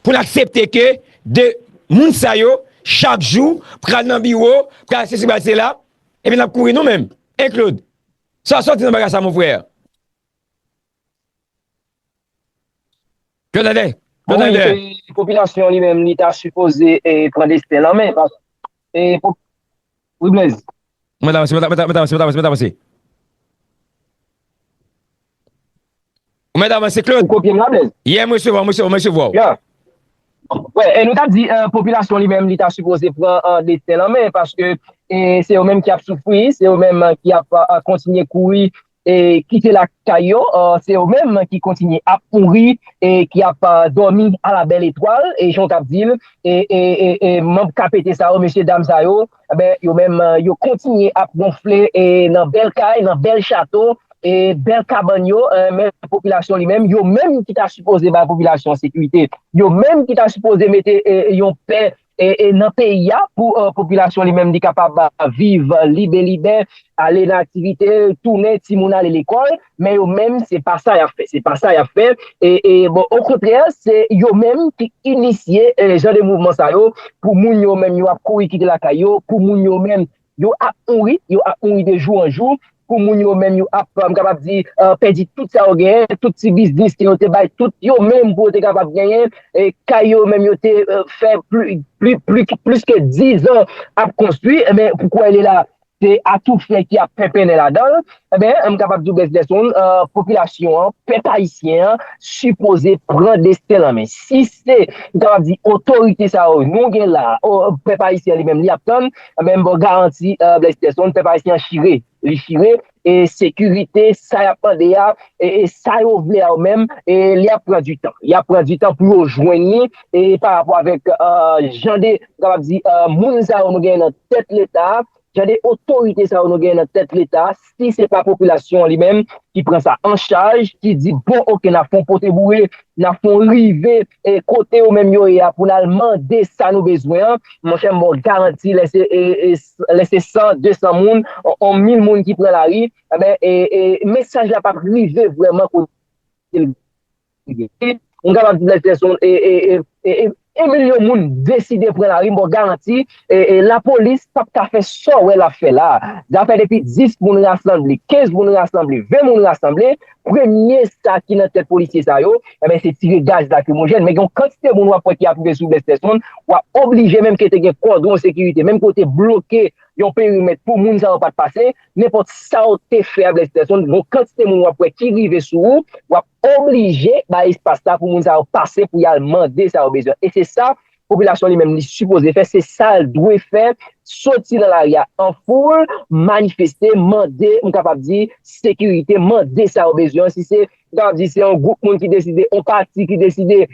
pou n aksepte ke de moun sa yo, chak jou, pral nan biwo, pral sesi, pral sela, epi n ap kouri nou menm. E Claude, sa w sòti nan bagay sa, mon frè? Claude Nader, Claude Nader. Wi, e, popilasyon li menm, li ta sipoze, e, pran desten l an men. Pas-, e, po-, wi, Blaise. Mwen t avanse, mwen t, mwen t, mwen t avanse, mwen t avanse, mwen t avanse. Ou mèt avanse, Claude. Ou kopye m la, Blaise? Yeah, mwen resevwa w, mwen resevwa w, mwen resevwa w. Yeah. Wè, e nou t ap di, e, popilasyon li menm, li ta sipoze pran, e, desten l an men, paske, e, se yo menm ki ap soufri, se yo menm, e, ki ap, e, kontinye kouri, e, kite lakay yo, e, se yo menm ki kontinye ap mouri, e, ki ap, e, dòmi a la bèl etwal, e, jan w t ap di l, e, e, e, e, manm K P T sa yo, mesye dam sa yo, enben, yo menm, e, yo kontinye ap wonfle, e, nan bèl kay, nan bèl chato, e, bèl kabann yo, e, men popilasyon li menm, yo menm ki ta sipoze bay popilasyon sekirite, yo menm ki ta sipoze mete, e, yon pè, e, e, nan peyi a pou, e, popilasyon li menm li kapab, e, viv libelibè, ale nan aktivite, tounen, timoun ale lekòl, men yo menm, se pa sa y ap fè, se pa sa y ap fè, e, e, bon, okontrè, se yo menm ki inisye, e, jan de mouvman sa yo, pou moun yo menm yo ap kouri kite lakay yo, pou moun yo menm yo ap mouri, yo ap mouri de jou an jou, pou moun yo menm yo ap, m kapab di, e, pèdi tout sa yo genyen, tout ti biznis ke yo te bay tout yo menm pou yo te kapab genyen, e, kay yo menm yo te, e, fè pli, pli, pli, plis ke diz an ap konstwi, enben, pou kwè li la, se atoufè ki ap penpennen ladan l, ebyen, m kapab di w, Blaise Gerson, eh, popilasyon an, pèp ayisyen an, sipoze pran desten l an men. Si se, m kapab di, otorite sa yo nou gen la, o, pèp ayisyen an li menm, li ap tann, ebyen, m ba w garanti, eh, Blaise Gerson, pèp ayisyen an chire. Li chire, e sekirite, sa y ap mande a, e, e sa yo vle a yo menm, e li ap pran di tan. Li ap pran di tan pou yo jwenn li, e pa rapò avèk, eh, jan de, m kapab di, eh, moun sa yo nou genyen nan tèt Leta a, jan de otorite sa yo nou genyen nan tèt Leta a, si se pa popilasyon an li menm ki pran sa an chaj, ki di, bon, oke, n ap fè yon pote boure, n ap fè yon rive, e kote yo menm yo ye a, pou n al mande sa nou bezwen an, monchè, m ba w garanti, lè se, e, e, lè se san, de san moun, on, on mil moun ki pran lari, enben, e, e, mesaj la p ap rive vrèman kote l rive. M kapab di Blaise Gerson, e, e, e, e, e, yon milyon moun deside pran lari, m ba w garanti, e, e, lapolis p ap ka fè sa w wè l ap fè la a. Zafè depi dis moun rasanble, kenz moun rasanble, ven moun rasanble, premye sa ki nan tèt polisye sa yo, enben, se tire gaz lakrimojèn. Men gen yon kantite moun w ap wè ki ap rive sou Blaise Gerson, w ap oblije, menm ke te gen kòdon sekirite, menm ke w te bloke yon perimèt pou moun sa yo pa t pase, nenpòt sa w te fè a Blaise Gerson, gen yon kantite moun w ap wè ki rive sou ou, w ap oblije bay espas la pou moun sa yo pase pou y al mande sa yo bezwen. E se sa popilasyon li menm li sipoze fè, se sa l dwe fè, soti nan lari a an foul, manifeste, mande, m kapab di, sekirite, mande sa yo bezwen. Si se, m kapab di, se yon gwoup moun ki deside, yon pati ki deside,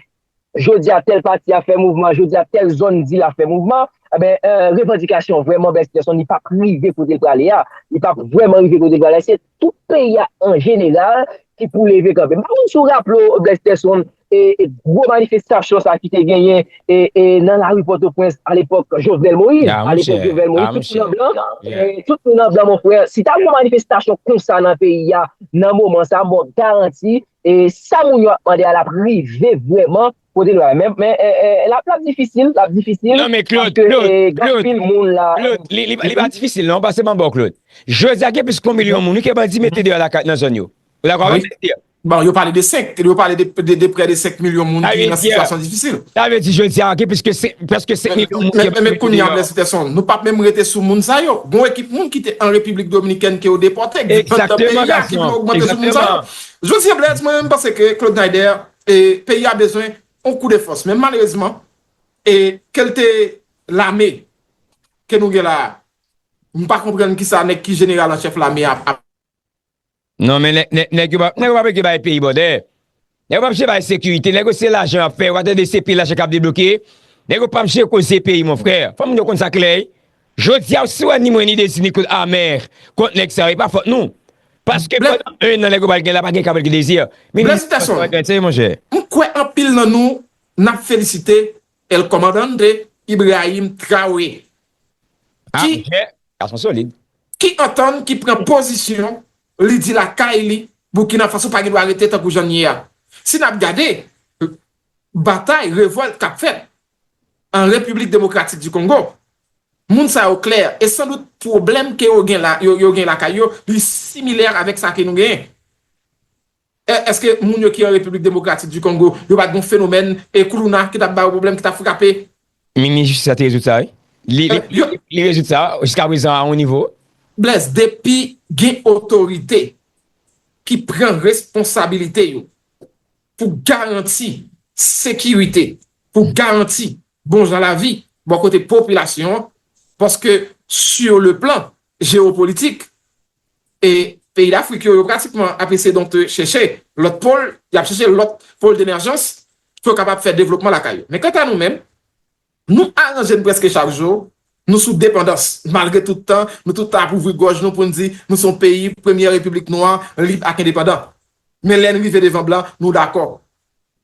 jodi a tèl pati ap fè mouvman, jodi a tèl zòn di l ap fè mouvman, enben, eh, revandikasyon vrèman Blaise Gerson, li p ap rive kote l prale a. Li p ap vrèman rive kote l prale a. Se tout peyi a an jeneral ki pou leve kanpe. M pa konn si w raple w, Blaise Gerson, e, e gwo manifestasyon sa ki te genyen, e, e nan lari Pòtoprens alepòk Jovenel Moïse. Alepòk Jovenel Moïse, tout moun an blan, e, tout moun an blan, mon frè. Si ta gen yon manifestasyon konsa nan peyi a, nan moman sa, m ba w garanti, e sa moun yo ap mande a, l ap rive vrèman kote nou la. Men, men, e, e, l ap, l ap difisil, l ap difisil, paske, e, gen anpil moun la. Claude, li, li, li pa difisil non, pase ban bò Claude. Jodi a gen plis ke yon milyon moun, wi, ke bandi mete deyò lakay, nan zòn yo. Ou dakò avè m, Claude? Bon, yo pale de senk, yo pale de, de, de prè de senk milyon moun ki nan sitiyasyon difisil. Sa vle di, jodi a, gen plis ke senk, prèske senk milyon moun ki ap mete deyò. Men, men, men kounye a, Blaise Gerson, nou p ap menm rete sou moun sa yo. Gon ekip moun ki te an Repiblik Dominikèn ke yo depòte, ki vant nan peyi a, ki vle ogmante sou moun sa yo. Jodi a, Blaise, mwen menm, m panse ke Claude Naider, e, peyi a bezwen yon kou de fòs. Men malerezman, e, kèlte lame ke nou gen la a, m pa konprann kisa nèg ki jeneral an chèf lame a ap Non, men nèg, nèg, nèg yo pa, nèg yo pa vle bay peyi bòdè. Nèg yo p ap chèche bay sekirite. Nèg yo se lajan y ap fè. Ou pa tande se peyi lajan k ap debloke. Nèg yo p ap chèche koze peyi, mon frè. Fò moun yo konn sa klè, wi. Jodi a, si w wè ni mwen, ni Dezi, ni Claude amè kont nèg sa yo, e pa fòt nou. Paske pandan en an, nèg yo pral gen la, pa gen ka pral gen Dezi. Blaise Gerson, m kwè anpil nan nou, n ap felisite El Comandante Ibrahim Traoré. Ki, gason solid. Ki antann, ki pran pozisyon, li di lakay li, Burkina Faso pa gen dwa rete tankou jan l ye a. Si n ap gade, batay, revòlt k ap fèt an Repiblik Demokratik di Kongo, moun sa yo klè, e sandout pwoblèm ke yo gen la, yo, yo gen lakay yo, li similè avèk sa ke nou genyen. È-, èske moun yo ki an Repiblik Demokratik di Kongo, yo pa t gon fenomèn e koulouna ki t ap ba yo pwoblèm, ki t ap frape? Minis jistis la te rezoud sa, wi. Li, li, li, li rezoud sa, jiska prezan, a yon nivo. Blaise, depi gen otorite ki pran responsabilite yo pou garanti sekirite, pou garanti bon jan lavi bò kote popilasyon an, paske sur le plan jewopolitik, e peyi Dafrik yo, yo pratikman ap eseye donk chèche lòt pòl, y ap chèche lòt pòl demèjans pou yo kapab fè devlopman lakay yo. Men kanta nou menm, nou aranje n prèske chak jou, nou sou depandans. Malgre tout tan, nou tout tan ap ouvri gòj nou pou n di nou se yon peyi, premyè repiblik nwa, lib ak endepandan. Men lè n rive devan blan, nou dakò.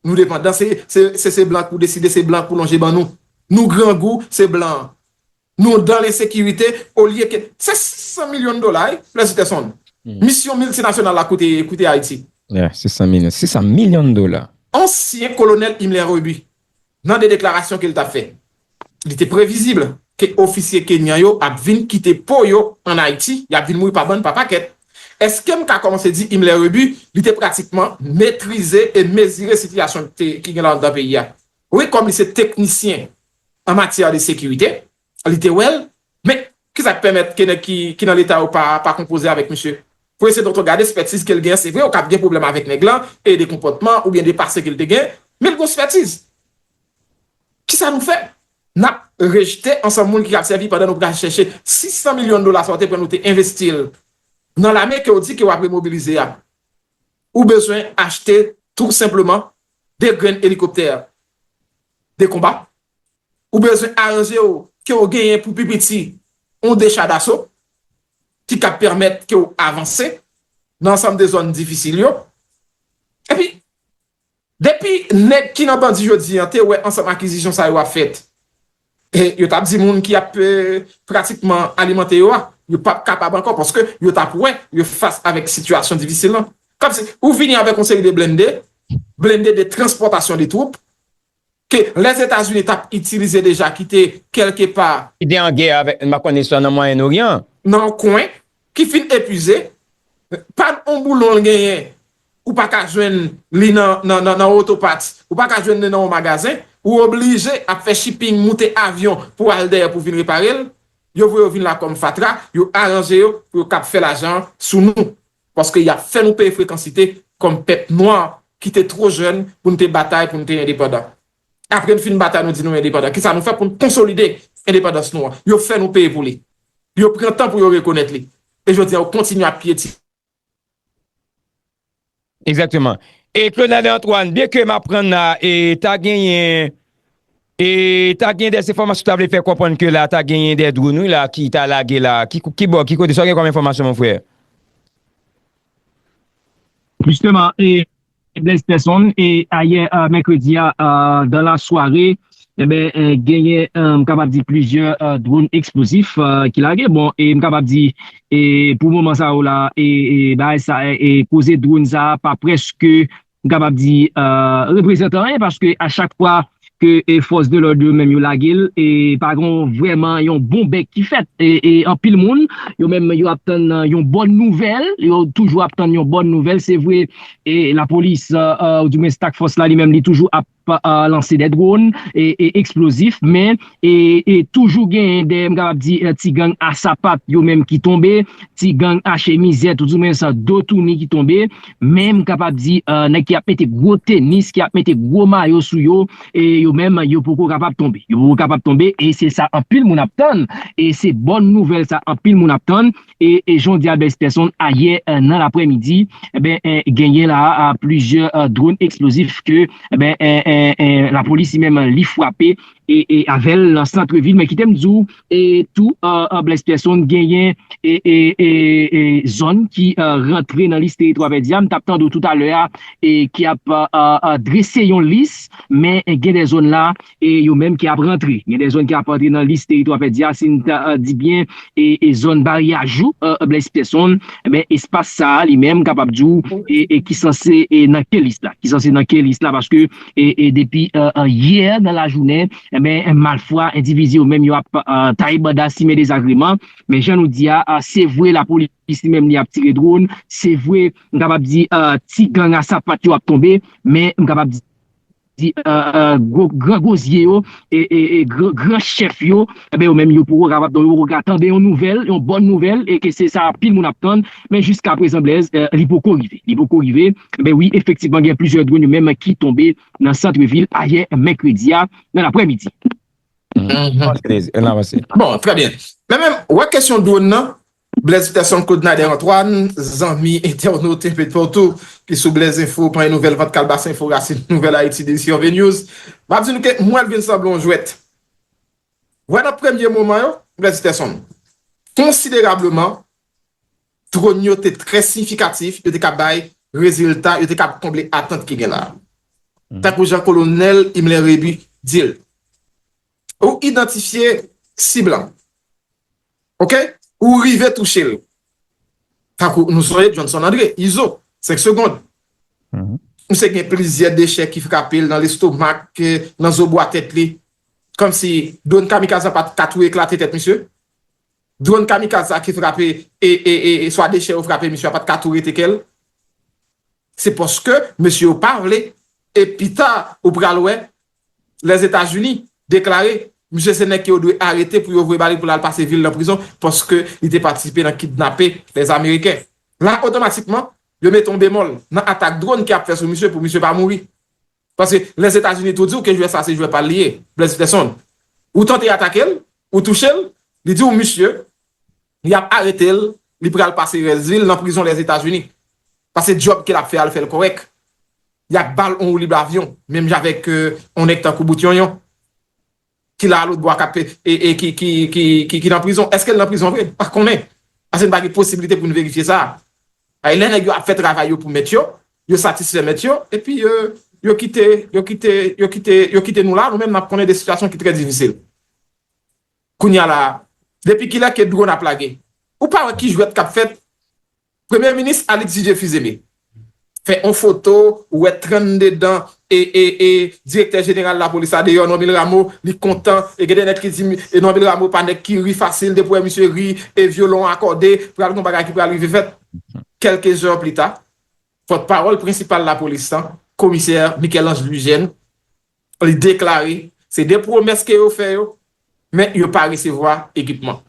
Nou depandan, se, se, se, se blan k pou deside, se blan k pou lonje ban nou. Nou grangou, se blan an. Nou dan lensekirite, olye ke se sis san milyon dola, wi, Blaise Gerson. Misyon miltinasyonal la koute, koute Ayiti. Yeah, sis san milyon, sis san milyon dola. Ansyen kolonèl Himmler Rébu, nan de deklarasyon ke l t ap fè, li te previzib ke ofisye kenyan yo ap vin kite po yo ann Ayiti, y ap vin mouri pa bann, pa pakèt. Èske m ka kòmanse di Himmler Rébu, li te pratikman metrize e mezire sitiyasyon ki te, ki gen la anndan peyi a? Wi, kòm li se teknisyen an matyè de sekirite, li te wè l, men Kisa k pèmèt ke nèg ki, ki nan Leta yo pa, pa konpoze avèk misye? Pou eseye donk gade spètiz ke l gen. Se vre, ou kab gen pwoblèm avèk nèg lan, e de konpòtman, oubyen de pase ke l te gen, men l gon spètiz. Kisa nou fè? N ap rejte ansanm moun ki ap sèvi pandan nou pral chèche sis san milyon dola sa w te pran nou te envesti l nan lame ke w di ke w ap remobilize a. Ou bezwen achte tou senpleman de grenn elikoptè de konba. Ou bezwen aranje w ke w genyen pou pi piti yon de cha daso ki kab pèmèt ke w avanse nan ansanm de zòn difisil yo. Epi, depi nèg ki nan bandi jodi an te wè ansanm akizisyon sa yo ap fèt, e yo t ap di moun ki ap, eh, pratikman alimante yo a, yo p ap kapab ankò, paske yo t ap wè yo fas avèk sitiyasyon difisil lan. Kòmsi ou vini avèk yon seri de blende, blende de transpòtasyon de twoup, ke Lèzetazini t ap itilize deja, ki te kèlkepa Ki te an gè avèk, m pa konn istwa nan Mwayen Oryan. Nan yon kwen, ki fin epuize, pa yon boulon l genyen, ou pa ka jwenn li nan, nan, nan, nan otopat, ou pa ka jwenn li nan yon magazen, ou oblije ap fè shipping, moute avyon pou al dèyè pou vin repare l. Yo voye yo vin la kòm fatra, yo aranje yo pou yo kab fè lajan sou nou. Paske y ap fè nou peye frekansite kòm pèp nwa ki te two jèn pou n te batay, pou n te endepandan. Apre n fin batay, nou di nou endepandan. Kisa nou fè pou n konsolide endepandans nou an? Yo fè nou peye pou li. Yo pran tan pou yo rekonèt li. E jodi a, yo kontinye ap pyetine. Egzakteman. E Claude Nader Antoine, byen ke m aprann la, e ta genyen, e ta genyen de enfòmasyon ta vle fè konprann ke la ta genyen de drone wi la ki ta lage la. Ki, ki bò, ki kote, sa w gen kòm enfòmasyon, mon frè? Jisteman, e Blaise Persson, e ayè, euh, mèkredi a, euh, dans la soirée, e ben, euh, genyen, euh, m kapab di plizyè, euh, drone eksplozif, euh, ki lage. Bon, e m kapab di, e pou moman sa yo la, e, e bagay sa, e, e koze drone sa a pa prèske, m kapab di, euh, reprezante anyen, paske a chak fwa ke, e, fòs de lòd yo menm yo lage l, e pa gen vrèman yon bon bèk ki fèt. E, e anpil moun, yo menm yo ap tann yon bòn nouvèl, yo toujou ap tann yon bòn nouvèl. Se vre, e lapolis, e, e, oudimwens Task Force la, li menm, li toujou ap, e, lanse de drone, e, e eksplozif, men, e, e toujou genyen de, m kapab di, e, ti gang a sapat yo menm ki tonbe, ti gang a chemizèt, oudimwens do touni ki tonbe, men m kapab di, e, nèg ki ap mete gwo tenis, ki ap mete gwo mayo sou yo, e yo menm, yo poko kapab tonbe. Yo poko kapab tonbe, e se sa anpil moun ap tann, e se bòn nouvèl sa anpil moun ap tann, e, e jan w di a Blaise Persson ayè, e, nan laprèmidi, e ben, e, genyen la, a, plizyè, e, drone eksplozif ke, e ben, e, e, e, lapolis li menm li frape, e, e avè l nan sant vil, men kite m di w, e tou, e, e, Blaise Persson genyen, e, e, e, e zòn ki, e, rantre nan lis teritwa pèdi a. M t ap tande w toutalè a, e ki ap, e, e, e, drese yon lis, men, e, gen de zòn la, e yo menm ki ap rantre. Gen de zòn ki ap rantre nan lis teritwa pèdi a, si n ta, e, di byen, e, e zòn Baryajou, e, Blaise Persson, e ben, espas sa a, li menm, m kapab di w, e, e ki sanse, e, nan ke lis la, ki sanse nan ke lis la, paske, e, e depi, e, e, yè nan lajounen, e ben, malfwa, endividi yo menm, yo ap, e, taye banda, simen dezagreman, men jan nou di a, a, se vre lapolis li menm li ap tire drone, se vre, m kapab di, e, ti gang a sapat yo ap tonbe, men m kapab di, di, e, e, gwo, gran gozye yo, e, e, e gran, gran chèf yo, e ben, yo menm yo poko kapab, donk yo poko ka tande yon nouvèl, yon bòn nouvèl, e ke se sa pil moun ap tann, men jiska prezan Blaise, e, li poko rive. Li poko rive. E ben wi, efektivman, gen plizyè drone yo menm ki tonbe nan sant vil ayè mèkredi a, nan laprèmidi. Avanse, Blaise, ann avanse. Bon, trè byen. Men menm, wè kesyon drone nan, Blaise Peterson, Claude Nader Antoine, zanmi entènot enpetpòtou ki sou Blaise Info, Panye Nouvèl, Vant Kalbas Info, Rasin Nouvèl Ayiti, Desir V News. M ap di nou ke m wè l vin sanble yon jwèt. Wè nan premye moman yo, Blaise Peterson, konsiderableman, drone yo te trè siyifikatif, yo te ka bay rezilta, yo te ka konble atant ki gen la. Tankou jan Kolonèl Himmler Rébu di l. Ou idantifye sib lan. Oke? Ou rive touche l. Tankou nou sonje Johnson André, Izo, senk segonn. Misye gen plizyè dechè ki frape l nan lestomak, nan zo bwa tèt li. Kòmsi drone kamikaz la pa t ka tou eklate tèt misye. Drone kamikaz la ki frape, e, e, e, e swa dechè yo frape misye a pa t ka tou rete kè l. Se paske mesye yo pa vle. E pita, ou pral wè, Lèzetazini deklare misye se nèg ke yo dwe arete pou yo voye ba li pou l al pase vi l nan prizon, paske li te patisipe nan kidnape lèzameriken. La, otomatikman, yo mete yon bemòl nan atak dwòn ke y ap fè sou misye pou misye pa mouri. Paske Lèzetazini tou di w ke jwè sa se jwè pa l li ye, Blaise Peterson. Ou tante atake l, ou touche l, li di w misye, y ap arete l, li pral pase rès vi l nan prizon Lèzetazini. Paske djòb ke l ap fè a, l fè l kòrèk. Y ap ba l yon woulib avyon, menm jan avèk yon nèg tankou Bout Yonyon, ki la lòt bò a k ap, e, e ki, ki, ki, ki, ki nan prizon. Èske l nan prizon vre? M pa konnen. Paske n pa gen posiblite pou n verifye sa. Ay, lè nèg yo ap fè travay yo pou mèt yo, yo satisfè mèt yo, epi yo, yo kite, yo kite, yo kite, yo kite nou la, nou menm n ap konnen de sitiyasyon ki trè difisil. Kounye a la, depi kilè ke dwòn ap lage? Ou pa wè ki jwèt k ap fèt? Premye minis Alix Didier Fils-Aimé fè yon foto, ou wè trannde dan e, e, e direktè jeneral lapolis la deyò, Normil Rameau, li kontan, e gen de nèg ki di, e Normil Rameau pa nèg ki ri fasil, depi w wè misye ri, e vyolon akòde, pral gen bagay ki pral rive fèt. Kèlke zè pli ta, pòtpawòl prensipal lapolis lan, komisè Michel-Ange Louis-Jeune, li deklare se de pwomès ke yo fè yo, men yo pa resevwa ekipman.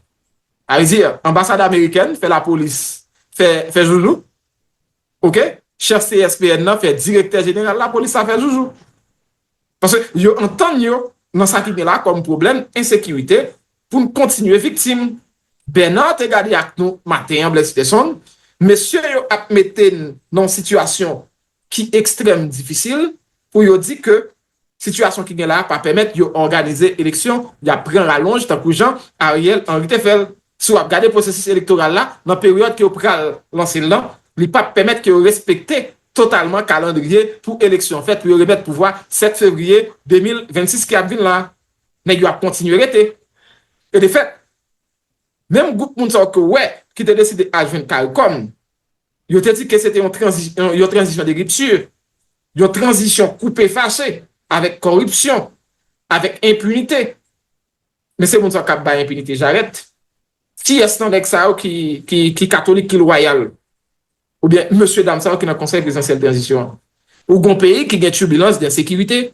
Sa vle di, anbasad amerikèn fè lapolis fè, fè joujou, oke? Chèf C S P N nan fè direktè jeneral lapolis la fè joujou. Paske yo antann yo nan sa ki gen la kòm pwoblèm ensekirite pou n kontinye viktim. Bernard te gade ak nou maten an, Blaise Peterson, mesye yo ap mete n nan yon sitiyasyon ki ekstrèm difisil pou yo di ke sitiyasyon ki gen la a pa pèmèt yo òganize eleksyon, y ap pran ralonj tankou jan Ariel Henry te fè l. Si w ap gade pwosesis elektoral la, nan peryòd ke yo pral lanse l lan, li p ap pèmèt ke yo respekte totalman kalandriye pou eleksyon fèt, pou yo remèt pouvwa sèt fevriye de mil vennsis ki ap vin la. Nèg yo ap kontinye rete. E de fèt, menm gwoup moun sa yo ke w wè ki te deside al jwenn CARICOM, yo te di ke se te yon tranzi-, yon, yon tranzisyon de ripti, yon tranzisyon koupe fache avèk kòripsyon, avèk enpinite. Men se moun sa yo k ap bay enpinite jarèt. Kiyès nan nèg sa yo ki, ki, ki katolik, ki lwayal? Oubyen mesye dam sa yo ki nan Konsèy Prezidansyèl Tranzisyon an? Ou gon peyi ki gen tibilans, gen sekirite.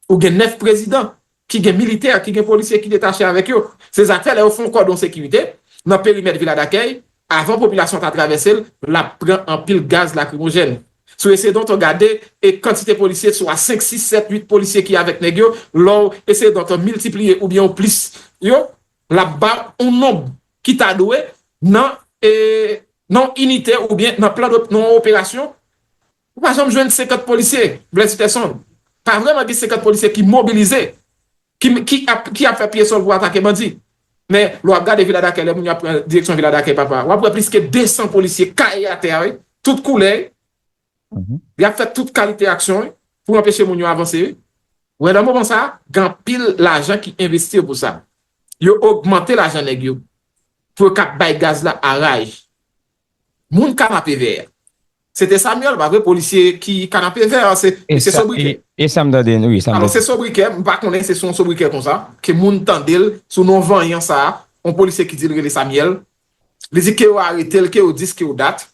Ou gen nèf prezidan, ki gen militè, ki gen polisye ki detache avèk yo. Se sa k fè lè yo fè yon kòdon sekirite nan perimèt Vila Dakèy, avan popilasyon ta travèse l, l ap pran anpil gaz lakrimojèn. Sou Ecedon, w gade, e kantite polisye, swa senk, sis, sèt, uit polisye ki avèk nèg yo, lè w Ecedon miltipliye oubyen w plis yo, l ap ba w yon nonb ki ta dwe nan, e, nan yon inite oubyen nan plan de, nan yon operasyon, ou pa janm jwenn senkant polisye, Blaise Peterson. Pa vrèman gen senkant polisye ki mobilize, ki, ki ap, ki ap fè pye sòl pou atake bandi. Men, lè w ap gade Vila Dakèy, lè moun yo ap pran direksyon Vila Dakèy, papa, w ap wè plis ke de san polisye kaye atè a, wi, tout koulè, y ap fè tout kalite aksyon, wi, pou anpeche moun yo avanse, wi. Wè, nan moman sa a, gen anpil lajan ki envesti pou sa. Yo ogmante lajan nèg yo pou yo kab bay gaz la a raj. Moun Kanapevè, se te Samuel, pa vre, polisye ki Kanapevè a, se, e se sa, sobrikè. E, e sa m tande, wi, sa m tande. Alò, se sobrikè, m pa konnen se yon sobrikè konsa, ke moun tande l sou non vanyan sa a, yon polisye ki di l rele Samuel. Li di ke yo arete l, ke yo dis, ke yo dat.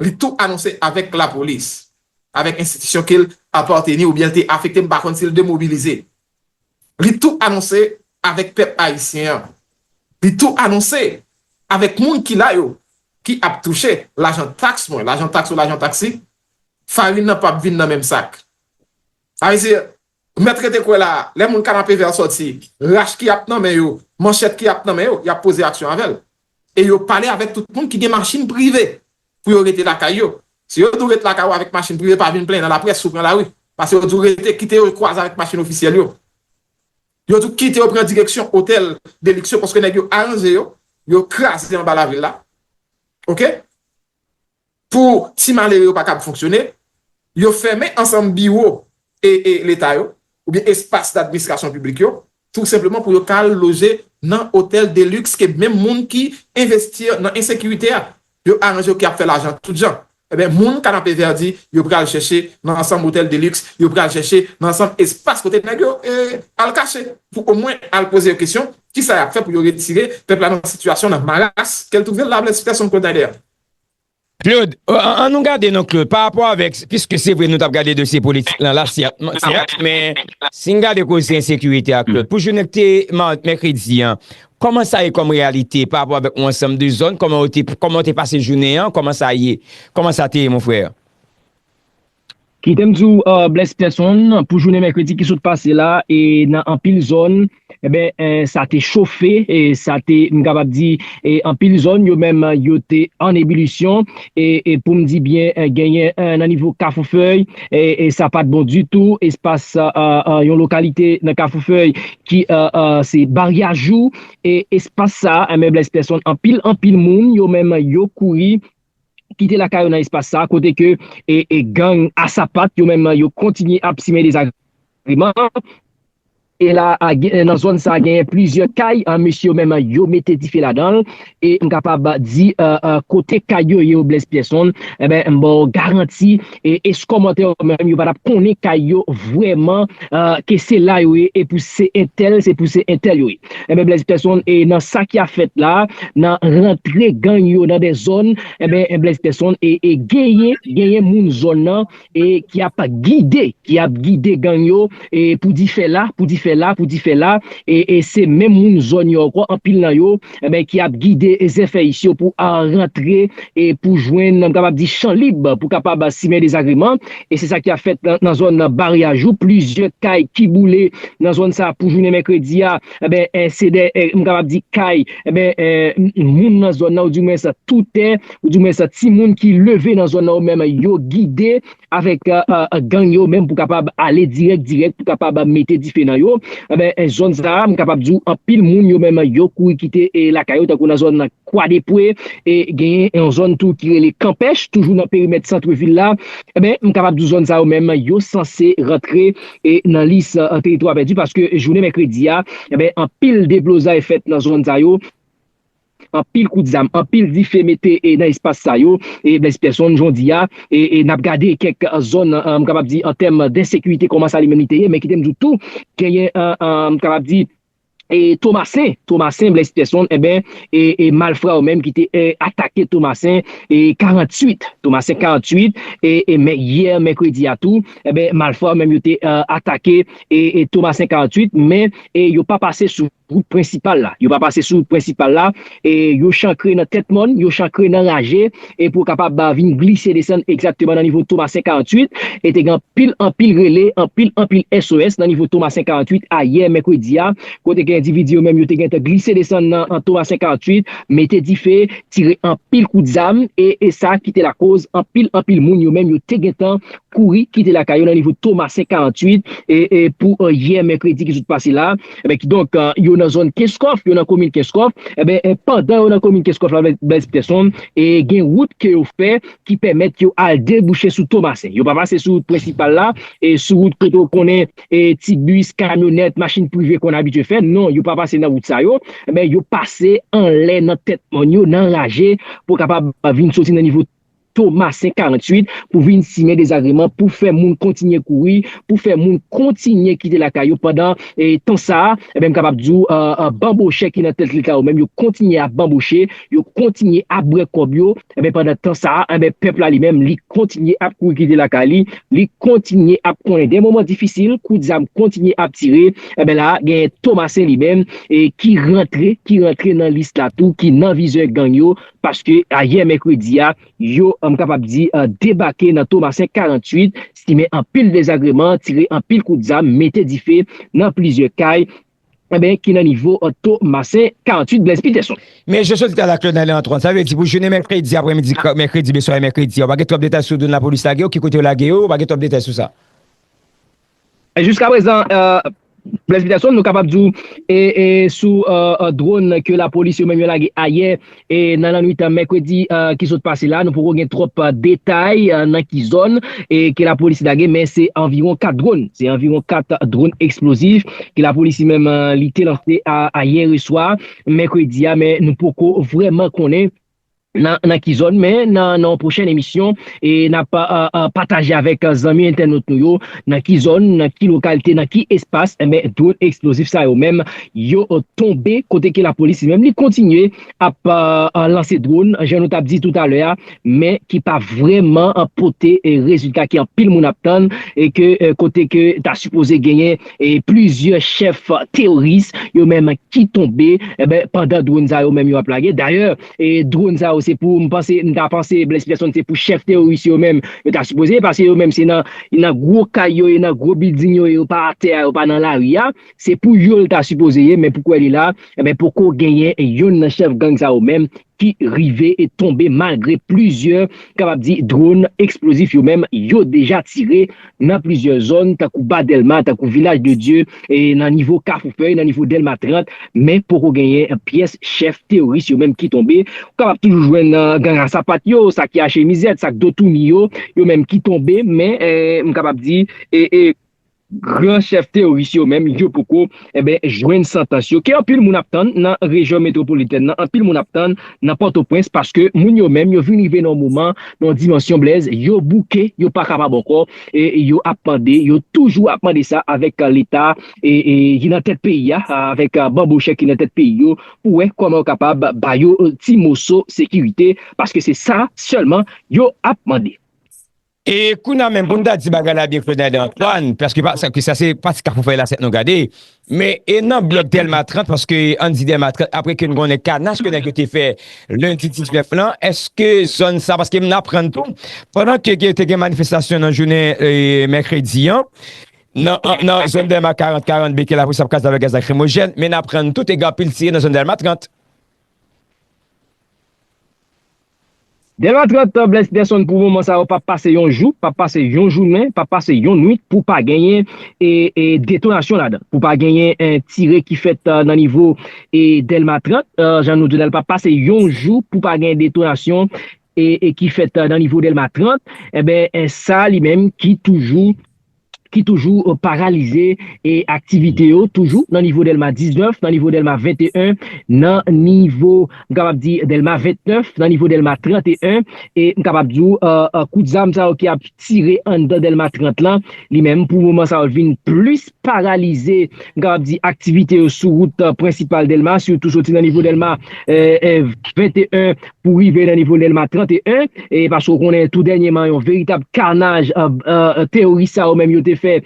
Li tou anonse avèk lapolis, avèk enstitisyon ke l apateni oubyen l te afekte, m pa konn si l demobilize. Li tou anonse avèk pèp ayisyen an. Li tou anonse avèk moun ki la yo, ki ap touche lajan taks mwen, lajan taks ou lajan taksi, farin nan p ap vin nan menm sak. Sa vle di, mèt rete kwè la, lè moun Kanapevè sòti, rach ki ap nan men yo, manchèt ki ap nan men yo, y ap poze aksyon avè l. E yo pale avèk tout moun ki gen machin prive pou yo rete lakay yo. Si yo di w ret lakay ou avèk machin prive, pa vin plenyen nan laprès si w pran lari. Paske yo di w rete, kite yo kwaze avèk machin ofisyèl yo. Yo di w kite yo pran direksyon otèl de liks yo, paske nèg yo aranje yo, yo kraze anba lavil la. Oke? Pou ti malere yo pa kab fonksyone, yo fèmen ansanm biwo e, e Leta yo, oubyen espas dadministrasyon piblik yo, tou senpleman pou yo ka al loje nan otèl de liks ke menm moun ki envesti nan ensekirite a, yo aranje yo ki ap fè lajan tout jan. Ebyen, moun Kanapevè di, yo pral chèche nan ansanm otèl de liks, yo pral chèche nan ansanm espas kote nèg yo, e, al kache, pou omwen al poze yo kesyon, kisa y ap fè pou yo retire pèp la nan sitiyasyon, nan maras ke l twouve l la, Blaise Peterson Claude Nader. Claude, an, an nou gade non Claude, pa rapò avèk, piske se vre nou t ap gade dosye politik lan la, sèt, sèt, men si n gade koze ensekirite a Claude, pou jounen ki te ma- mèkredi an, kòman sa ye kòm reyalite pa rapò avèk yon ansanm de zòn, kòman yo te, kòman yo te pase jounen an, kòman sa ye, kòman sa te ye mon frè? Kite m di w, uh, Blaise Pierson, pou jounen mèkredi ki sot pase la, e nan anpil zòn, enben, eh, sa te chofe, e sa te, m kapab di, e anpil zòn, yo menm, yo te an ebilisyon, e, e pou m di byen, eh, genyen, eh, nan nivo Kafou Fèy, e, e sa pa t bon ditou, espas, ah, ah, yon lokalite nan Kafou Fèy ki, ah, ah, se Baryajou, e espas sa, enben, Blaise Pierson, anpil, anpil moun, yo menm, yo kouri, kite lakay yo nan espas sa, kote ke e, e gang a sapat yo menm yo kontinye ap simen dezagreman. E la, a, gen- nan zòn sa, genyen plizyè kay, a, mesye yo menm yo mete dife ladan l. E m kapab di, a, a, kote kay yo ye, Blaise Pierson, enben, m ba w garanti, e, e kòmantè yo menm, yo pa t ap konnen kay yo vrèman, a, ke se la yo ye, e pou se entèl, se pou se entèl yo ye. Enben, Blaise Pierson, e nan sa ki ap fèt la, nan rantre gang yo nan de zòn, enben, Blaise Pierson, e, e genyen, genyen moun zòn nan, e ki ap gide, ki ap gide gang yo, e pou di fè la, pou di fè la, pou di fè la, e, e se menm moun zòn yo ankò, anpil nan yo, enben, ki ap gide zèfèyis yo pou a rantre, e pou jwenn, m kapab di, chan lib, pou kapab simen dezagreman, e se sa ki ap fèt nan, nan zòn nan Baryajou, plizyè kay ki boule nan zòn sa pou jounen mèkredi a, enben, eh, se de, eh, m kapab di kay, enben, eh, m- moun nan zòn nan, ou di mwens toutè, ou di mwens timoun ki leve nan zòn nan, yo menm yo gide avèk, eh, eh, gang yo menm pou kapab ale dirèk, dirèk, pou kapab mete dife nan yo. Enben, eh, zòn sa a, m kapab di w, anpil moun yo menm yo kouri kite, eh, lakay yo, tankou nan zòn nan Kwadepwe, e genyen yon zòn tou ki rele Kanpèch, toujou nan perimèt sant vil la. Enben, m kapab di w zòn sa yo menm, yo sanse rantre e nan lis, eh, teritwa pèdi, paske jounen mèkredi a, enben, anpil deblozay fèt nan zòn sa yo, anpil kout zam, anpil dife mete, e, nan espas sa yo, e Blaise Pierson, jodi a, e, e n ap gade kèk zòn, eh, m kapab di, an tèm densekirite, kòman sa li menm li te ye, men kite m di w tou, genyen, eh, eh, m kapab di, e Tomasen, Tomasen, Blaise Pierson, enben, e, e malfra yo menm ki te, e, atake Tomasen, e karanntuit, Tomasen karanntuit, e, e men yè mèkredi a tou, enben, malfra yo menm yo te, eh, atake, e, e Tomasen karanntuit, men, e yo pa pase sou wout prensipal la. Yo pa pase sou wout prensipal la, e yo chankre nan tèt mòn, yo chankre nan raje, e pou kapab, ah, vin glise desann egzakteman nan nivo Tomasen karanntuit, e te gen anpil, anpil rele, anpil, anpil S O S nan nivo Tomasen karanntuit ayè mèkredi a, kote ke endividi yo menm yo te gentan glise desann nan, an Tomasen karanntuit, mete dife, tire anpil kout zam, e, e sa ki te lakoz anpil, anpil moun yo menm yo te gentan kouri kite lakay yo nan nivo Tomasen karanntuit, e, e pou, eh, yè mèkredi ki sot pase la, enben, kidonk, eh, yo nan zòn Kenskòf, yo nan komin Kenskòf, enben, eh, pandan yo nan komin Kenskòf la, Blaise Pierson, e gen wout ke yo fè ki pèmèt yo al debouche sou Tomasen. Yo pa pase sou wout prensipal la, e sou wout kote w konnen, e ti bis, kamyonèt, machin prive konn abitye fè. Non, yo pa pase nan wout sa yo. Enben, yo pase anlè nan tèt mòn yo, nan raje, pou kapab vin soti nan nivo Tomasen karanntuit, pou vin simen dezagreman, pou fè moun kontinye kouri, pou fè moun kontinye kite lakay yo pandan, e, tan sa a, enben, m kapab di w, eh, eh, banbochè ki nan tèt leta yo menm, yo kontinye ap banboche, yo kontinye ap bwè kòb yo, enben, pandan tan sa a, enben, pèp la li menm, li kontinye ap kouri kite lakay li, li kontinye ap konnen de moman difisil, kout zam kontinye ap tire, enben, la, gen Tomasen li menm, e ki rantre, ki rantre nan lis la tou, ki nan vizè gang yo, paske ayè mèkredi a, yo, m kapab di, eh, debake nan Tomasen karanntuit, simen anpil dezagreman, tire anpil kout zam, mete dife nan plizyè kay, enben, ki nan nivo, eh, Tomasen karanntuit, Blaise Pierson. Men je sot di a la Claude Nalé Antoine, sa vle di pou jounen mèkredi aprèmidi, mèkredi, beswa mèkredi, ou pa gen twòp detay sou dwòn lapolis lage yo, ki kote yo lage yo, ou pa gen twòp detay sou sa? Jiska prezan, eh, Blaise Pierson, nou kapab di w, e, e sou, eh, eh, dwòn ke lapolis yo menm yo lage ayè, e nan lannwit, eh, mèkredi, eh, ki sot pase la, nou poko gen twòp, eh, detay, eh, nan ki zòn, e ke lapolis lage, men se anviwon kat dwòn. Se anviwon kat dwòn eksplozif ke lapolis li menm, eh, li te lanse a, ayè swa, mèkredi a, men nou poko vrèman konnen nan, nan ki zòn, men nan, nan yon pwochèn emisyon, e n ap, euh, euh, pataje avèk, euh, zanmi entènot nou yo, nan ki zòn, nan ki lokalite, nan ki espas, enben, dwòn eksplozif sa yo menm, yo, euh, tonbe, kote ke lapolis li menm, li kontinye ap, euh, euh, lanse dwòn, jan nou t ap di toutalè a, men ki pa vrèman, euh, pote, euh, rezilta ke anpil moun ap tann, e ke, euh, kote ke ta sipoze genyen, e plizyè chèf teworis, yo menm ki tonbe, enben, pandan dwòn sa yo menm yo ap lage. Dayè, e dwòn sa yo, se pou, m panse, m ta panse, Blaise Pierson, se pou chèf teworis yo menm, yo ta sipoze, paske yo menm, se nan, nan gwo kay yo, e nan gwo bilding yo, yo pa atè a, yo pa nan lari a, se pou yo l ta sipoze ye, men pou kwè li la, enben, poko genyen youn nan chèf gang sa yo menm ki rive e tonbe malgre plizyè, kapab di, dwòn eksplozif yo menm, yo deja tire nan plizyè zòn, tankou Ba Dèlma, tankou Vilaj de Dye, e nan nivo Kafou Fèy, nan nivo Dèlma trant, men poko genyen pyès chèf teworis yo menm ki tonbe. Ou kapab toujou jwenn, euh, gang a sapat yo, sa ki achte mizèt, sa k do touni yo, yo menm ki tonbe, men, eh, m kapab di, e, e, gran chèf teworis yo menm, yo poko, enben, jwenn santans yo. Ke anpil moun ap tann nan rejyon metwopolitèn nan, anpil moun ap tann nan Pòtoprens, paske moun yo menm, yo vin rive nan yon moman, nan yon dimansyon, Blaise, yo bouke, yo pa kapab ankò, e yo ap mande, yo toujou ap mande sa avèk, euh, Leta, e, e ki nan tèt peyi a, avèk, euh, banbochè ki nan tèt peyi yo, pou wè kòman yo kapab ba yo, euh, ti moso sekirite, paske se sa sèlman yo ap mande. E kounye a menm, pou n ta di bagay la byen, Claude Nader Antoine, paske pa, sa, sa se pati Kafou Fèy la, sèt nou gade. Men, e nan blòk Dèlma trant, paske ann di Dèlma trant, apre ke n konnen kanaj ke nèg yo te fè lendi diznèf lan, èske zòn sa, paske m aprann tou, pandan ke, ke te gen manifestasyon nan jounen, e, mèkredi an, nan, an, nan zòn Dèlma karant, karant B, ke lapolis ap kraze avèk gaz lakrimojèn, men n aprann tou, te gen anpil tire nan zòn Dèlma trant. Dèlma trant, Blaise Peterson, pou moman sa yo, p ap pase yon jou, p ap pase yon jounen, p ap pase yon nwit pou pa genyen, e, e, detonasyon ladan, pou pa genyen, e, tire ki fèt, e, nan nivo, e, Dèlma trant, e, jan nou di l, p ap pase yon jou pou pa genyen detonasyon, e, e ki fèt, e, nan nivo Dèlma trant, enben, e, sa li menm ki toujou ki toujou, e, paralize, e, aktivite yo, toujou nan nivo Dèlma diznèf, nan nivo Dèlma venteyen, nan nivo, m kapab di, Dèlma ventnèf, nan nivo Dèlma tranteyen, e m kapab di w, e, e, kout zam sa yo ki ap tire anndan Dèlma trant lan, li menm, pou moman sa yo, vin plis paralize, m kapab di, aktivite yo sou wout, e, prensipal Dèlma, sitou soti nan nivo Dèlma, e, e, venteyen, pou rive nan nivo Dèlma tranteyen, e paske w konnen tou dènyèman yon veritab kanaj, e, e, teworis sa yo menm yo te fè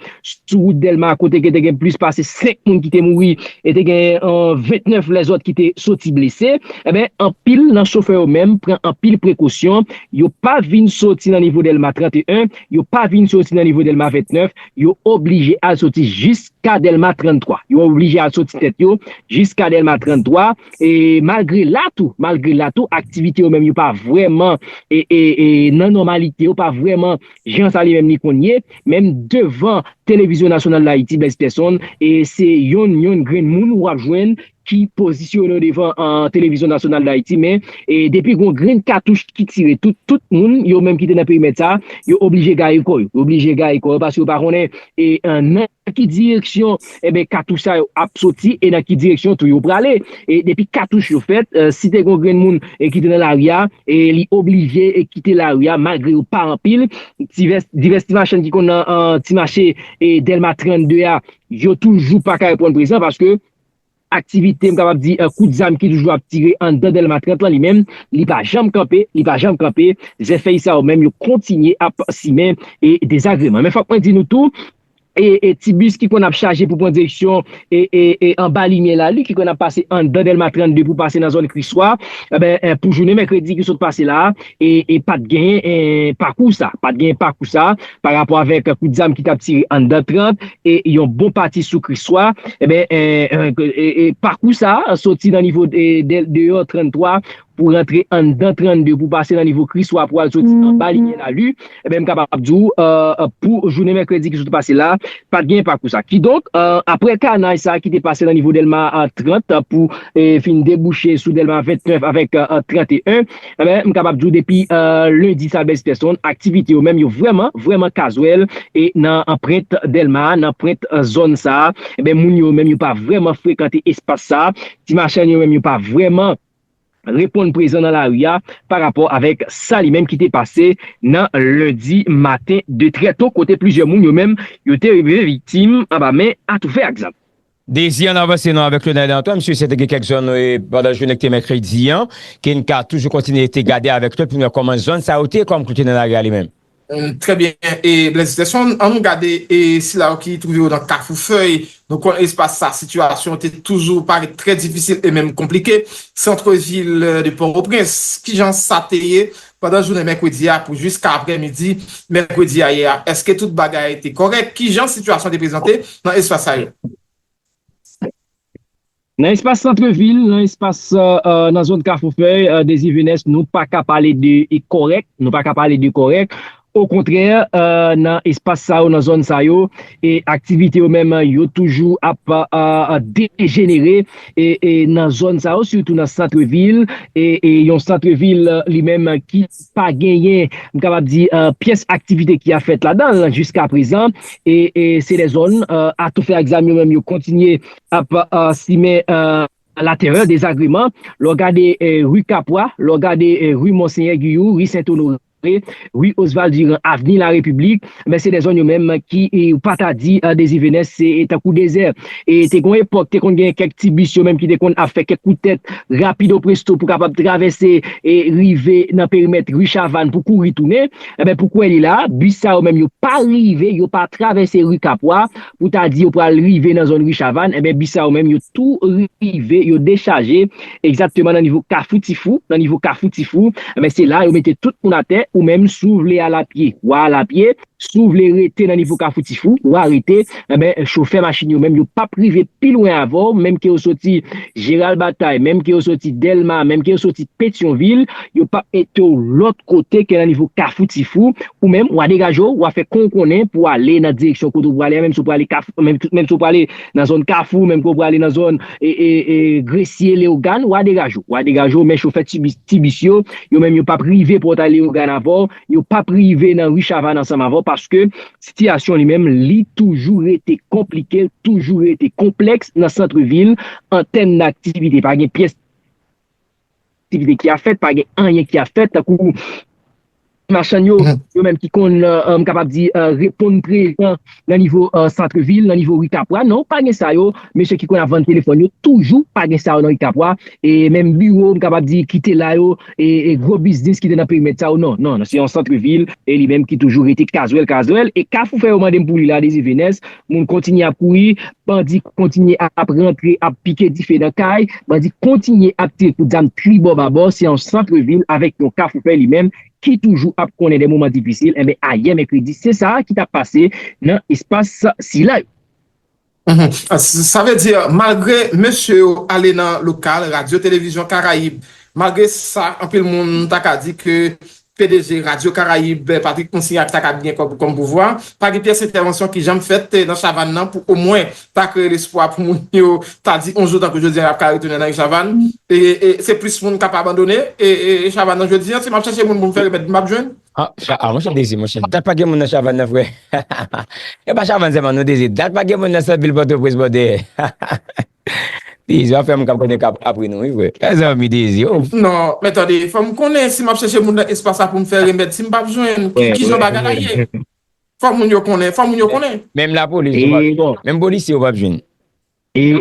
sou wout Dèlma, kote ke te gen plis pase senk moun ki te mouri, e te gen, e, ventnèf lèzòt ki te soti blese. Enben, anpil nan chofè yo menm pran anpil prekosyon, yo pa vin soti nan nivo Dèlma tranteyen, yo pa vin soti nan nivo Dèlma ventnèf, yo oblije al soti jis ka Dèlma tranntwa. Yo oblije al soti tèt yo jiska Dèlma tranntwa. E malgre la tou, malgre la tou, aktivite yo menm yo pa vrèman, e, e, e, nan nòmalite, yo pa vrèman jan sa li menm li konn ye. Menm devan Televizyon Nasyonal d Ayiti, Blaise Peterson, e se yonn, yonn grenn moun w ap jwenn ki pozisyone yo devan, e, Televizyon Nasyonal d Ayiti, men, e, depi gon grenn katouch ki tire, tout, tout moun, yo menm ki te nan perimèt sa, yo oblije gaye kò yo. Yo oblije gaye kò yo paske yo pa konnen, e, e, nan ki direksyon, enben, katouch sa yo ap soti e nan ki direksyon tou yo prale. E depi katouch yo fèt, e, si te gon grenn moun, e, ki te nan lari a, e li oblije, e, kite lari a, malgre yo pa anpil. Divès, divès ti machann ki konn nan, e, ti mache, e, Dèlma trannde a, yo toujou pa ka reponn prezan paske aktivite, m kapab di, e, kout zam ki toujou ap tire anndan Dèlma trant lan, li menm, li pa janm kanpe, li pa janm kanpe. Zèfèy sa yo menm, yo kontinye ap simen, e, dezagreman. Men fòk mwen di nou tou, e, e, ti bis ki konn ap chaje pou pran direksyon, e, e, e, anba limyè lali, ki konn ap pase anndan Dèlma trannde pou pase nan zòn Kriswa, enben, e, pou jounen mèkredi ki sot pase la, e, e pa t gen, e, pakou sa, pa t gen pakou sa, pa rapò avèk, e, kout zam ki t ap tire anndan trant, e yon bon pati sou Kriswa, enben, e, e, e, e, pakou sa a, soti nan nivo de, de, deyò tranntwa pou rantre anndan trannde, pou pase nan nivo Kriswa, pou al soti anba limyè lali, enben, m kapab di w, e, e, pou jounen mèkredi ki sot pase la, pa t gen pakou sa. Kidonk, e, apre kanaj sa ki te pase nan nivo Dèlma, e, trant, e, pou, e, fin debouche sou Dèlma ventnèf avèk, e, e, tranteyen, enben, m kapab di w depi, e, lendi sa, Blaise Peterson, aktivite yo menm yo vrèman, vrèman kazwèl, e nan, e, pwent Dèlma, nan pwent, e, zòn sa, enben, moun yo menm yo pa vrèman frekante espas sa, ti machann yo menm yo pa vrèman reponn prezan nan lari a pa rapò avèk sa li menm ki te pase nan lendi maten de trè to, kote plizyè moun yo menm yo te rive viktim anba men atoufè ak zam. Dezi, ann avanse non avèk Leonel Antoine, misye se te gen kèk zòn, e, pandan jounen ki te mèkredi an, ke n ka toujou kontinye te gade avèk nou pou n wè kòman zòn sa yo te kòm kote nan lari a li menm. Trè byen. E Blaise Peterson, ann nou gade, e sila yo ki twouve yo nan Kafou Fèy, nou konn espas sa, sitiyasyon te toujou parèt trè difisil e menm konplike. Santrevil de Pòtoprens, kijan sa te ye pandan jounen mèkredi a pou jiska aprèmidi mèkredi a yè a? Èske tout bagay te kòrèk? Kijan sitiyasyon te prezante nan espas sa yo? Nan espas santrevil, nan espas, euh, nan zòn Kafou Fèy, euh, Dezi Venès, nou pa ka pale de e kòrèk, nou pa ka pale de kòrèk. Okontrè, euh, nan espas sa yo, nan zòn sa yo, e aktivite yo menm, yo toujou ap, euh, dejenere, e, e nan zòn sa yo, sitou nan santrevil, e, e yon santrevil, euh, li menm ki pa genyen, m kapab di, euh, pyès aktivite ki ap fèt ladan l jiska prezan, e, e se de zòn, euh, atoufè ak zam yo menm yo kontinye ap, euh, simen, euh, latèrè, dezagreman. Lè w gade, euh, ri Kapwa, lè w gade, euh, ri Monsenyè Giyou, ri Sent Onore, ri Osvald Diran, avni Larepiblik, men se de zòn yo menm ki, e, ou pa ta di, euh, Dezi Venès, se, e, tankou dezè. E te gon epòk, te konn gen kèk ti bis yo menm ki te konn ap fè kèk kout tèt rapido presto pou kapab travèse e rive nan perimèt ri Chavann pou kouri tounen. Enben, pou kwè li la, bis sa yo menm yo pa rive, yo pa travèse ri Kapwa, pou ta di yo pral rive nan zòn ri Chavann, enben, bis sa yo menm yo tou rive, yo dechaje egzakteman nan nivo Kafou Tifou, nan nivo Kafou Tifou, enben, se la yo mete tout moun atè, ou menm si w vle al apye, w a al apye, si w vle rete nan nivo Kafou Tifou, w a rete, enben, chofè machin yo menm, yo p ap rive pi lwen avè w, menm ke yo soti Jeral Batay, menm ke yo soti Dèlma, menm ke yo soti Petyonvil, yo p ap mete w lòt kote ke nan nivo Kafou Tifou, ou menm, w a degaje w, w a fè kon w konnen pou w ale nan direksyon kote w prale a, menm si w prale Kafou, menm, menm si w prale nan zòn Kafou, menm ke w prale nan zòn, e, e, e, Gresye, Leyogàn, w a degaje w, w a degaje w, men chofè ti bis, ti bis yo, yo menm yo p ap rive Pòtay Leyogàn avè w, yo p ap rive nan ri Chavann ansanm avè w, paske sitiyasyon li menm, li toujou rete konplike, toujou rete konplèks nan santrevil, an tèm aktivite, pa gen pyès aktivite ki ap fèt, pa gen anyen ki ap fèt, tankou machann yo, yo menm ki konn, euh, m kapab di, euh, reponn prezan nan nivo, euh, santrevil, nan nivo ri Kapwa, non, pa gen sa yo, mesye ki konn ap vann telefòn yo, toujou pa gen sa yo nan ri Kapwa, e menm biwo, m kapab di, ki te la yo, e, e gwo biznis ki te nan perimèt sa yo, non, non, non, se yon santrevil, e li menm ki toujou rete kazwèl, kazwèl, e Kafou Fèy yo mande m pou li la, Dezi Venès, moun kontinye ap kouri, bandi kontinye ap rantre, ap pike dife nan kay, bandi kontinye ap tire kout zam tribò babò, se yon santrevil avèk yon Kafou Fèy li menm ki toujou ap konnen de moman difisil, enben, ayè mèkredi, se sa ki t ap pase nan espas sila yo. Mhm. Sa vle di, malgre mesye yo ale nan lokal Radyo Televizyon Karayib, malgre sa, anpil moun ta ka di ke P D G Radyo Karayib, Patrick Monsignat, ta ka gen kòm, kòm pouvwa, pa gen pyès entèvansyon ki janm fèt, eh, nan Chavann nan pou omwen ta kreye lespwa pou moun yo ta di yon jou tankou jodi a y ap ka retounen nan ri Chavann. E, e se plis moun k ap abandone, e, e, e Chavann nan jodi a, si m ap chèche moun pou m fè remèd, m p ap jwenn. Ah, cha- ah, monchè Dezi, monchè. Dat pa gen moun nan Chavann nan, frè. E pa Chavann sèlman, non, Dezi. Dat pa gen moun nan sant vil Pòtoprens, bòdè. Dezi, w ap fè moun k ap konnen k ap apre nou, wi, frè. Mezanmi, Dezi, oh. Non, men tande, fò m konnen si m ap chèche moun nan espas la pou m fè remèd, si m p ap jwenn, ki, kijan bagay la ye? Fò moun yo konnen, fò moun yo konnen. Menm lapolis, ou p ap, menm polisye, ou p ap jwenn. E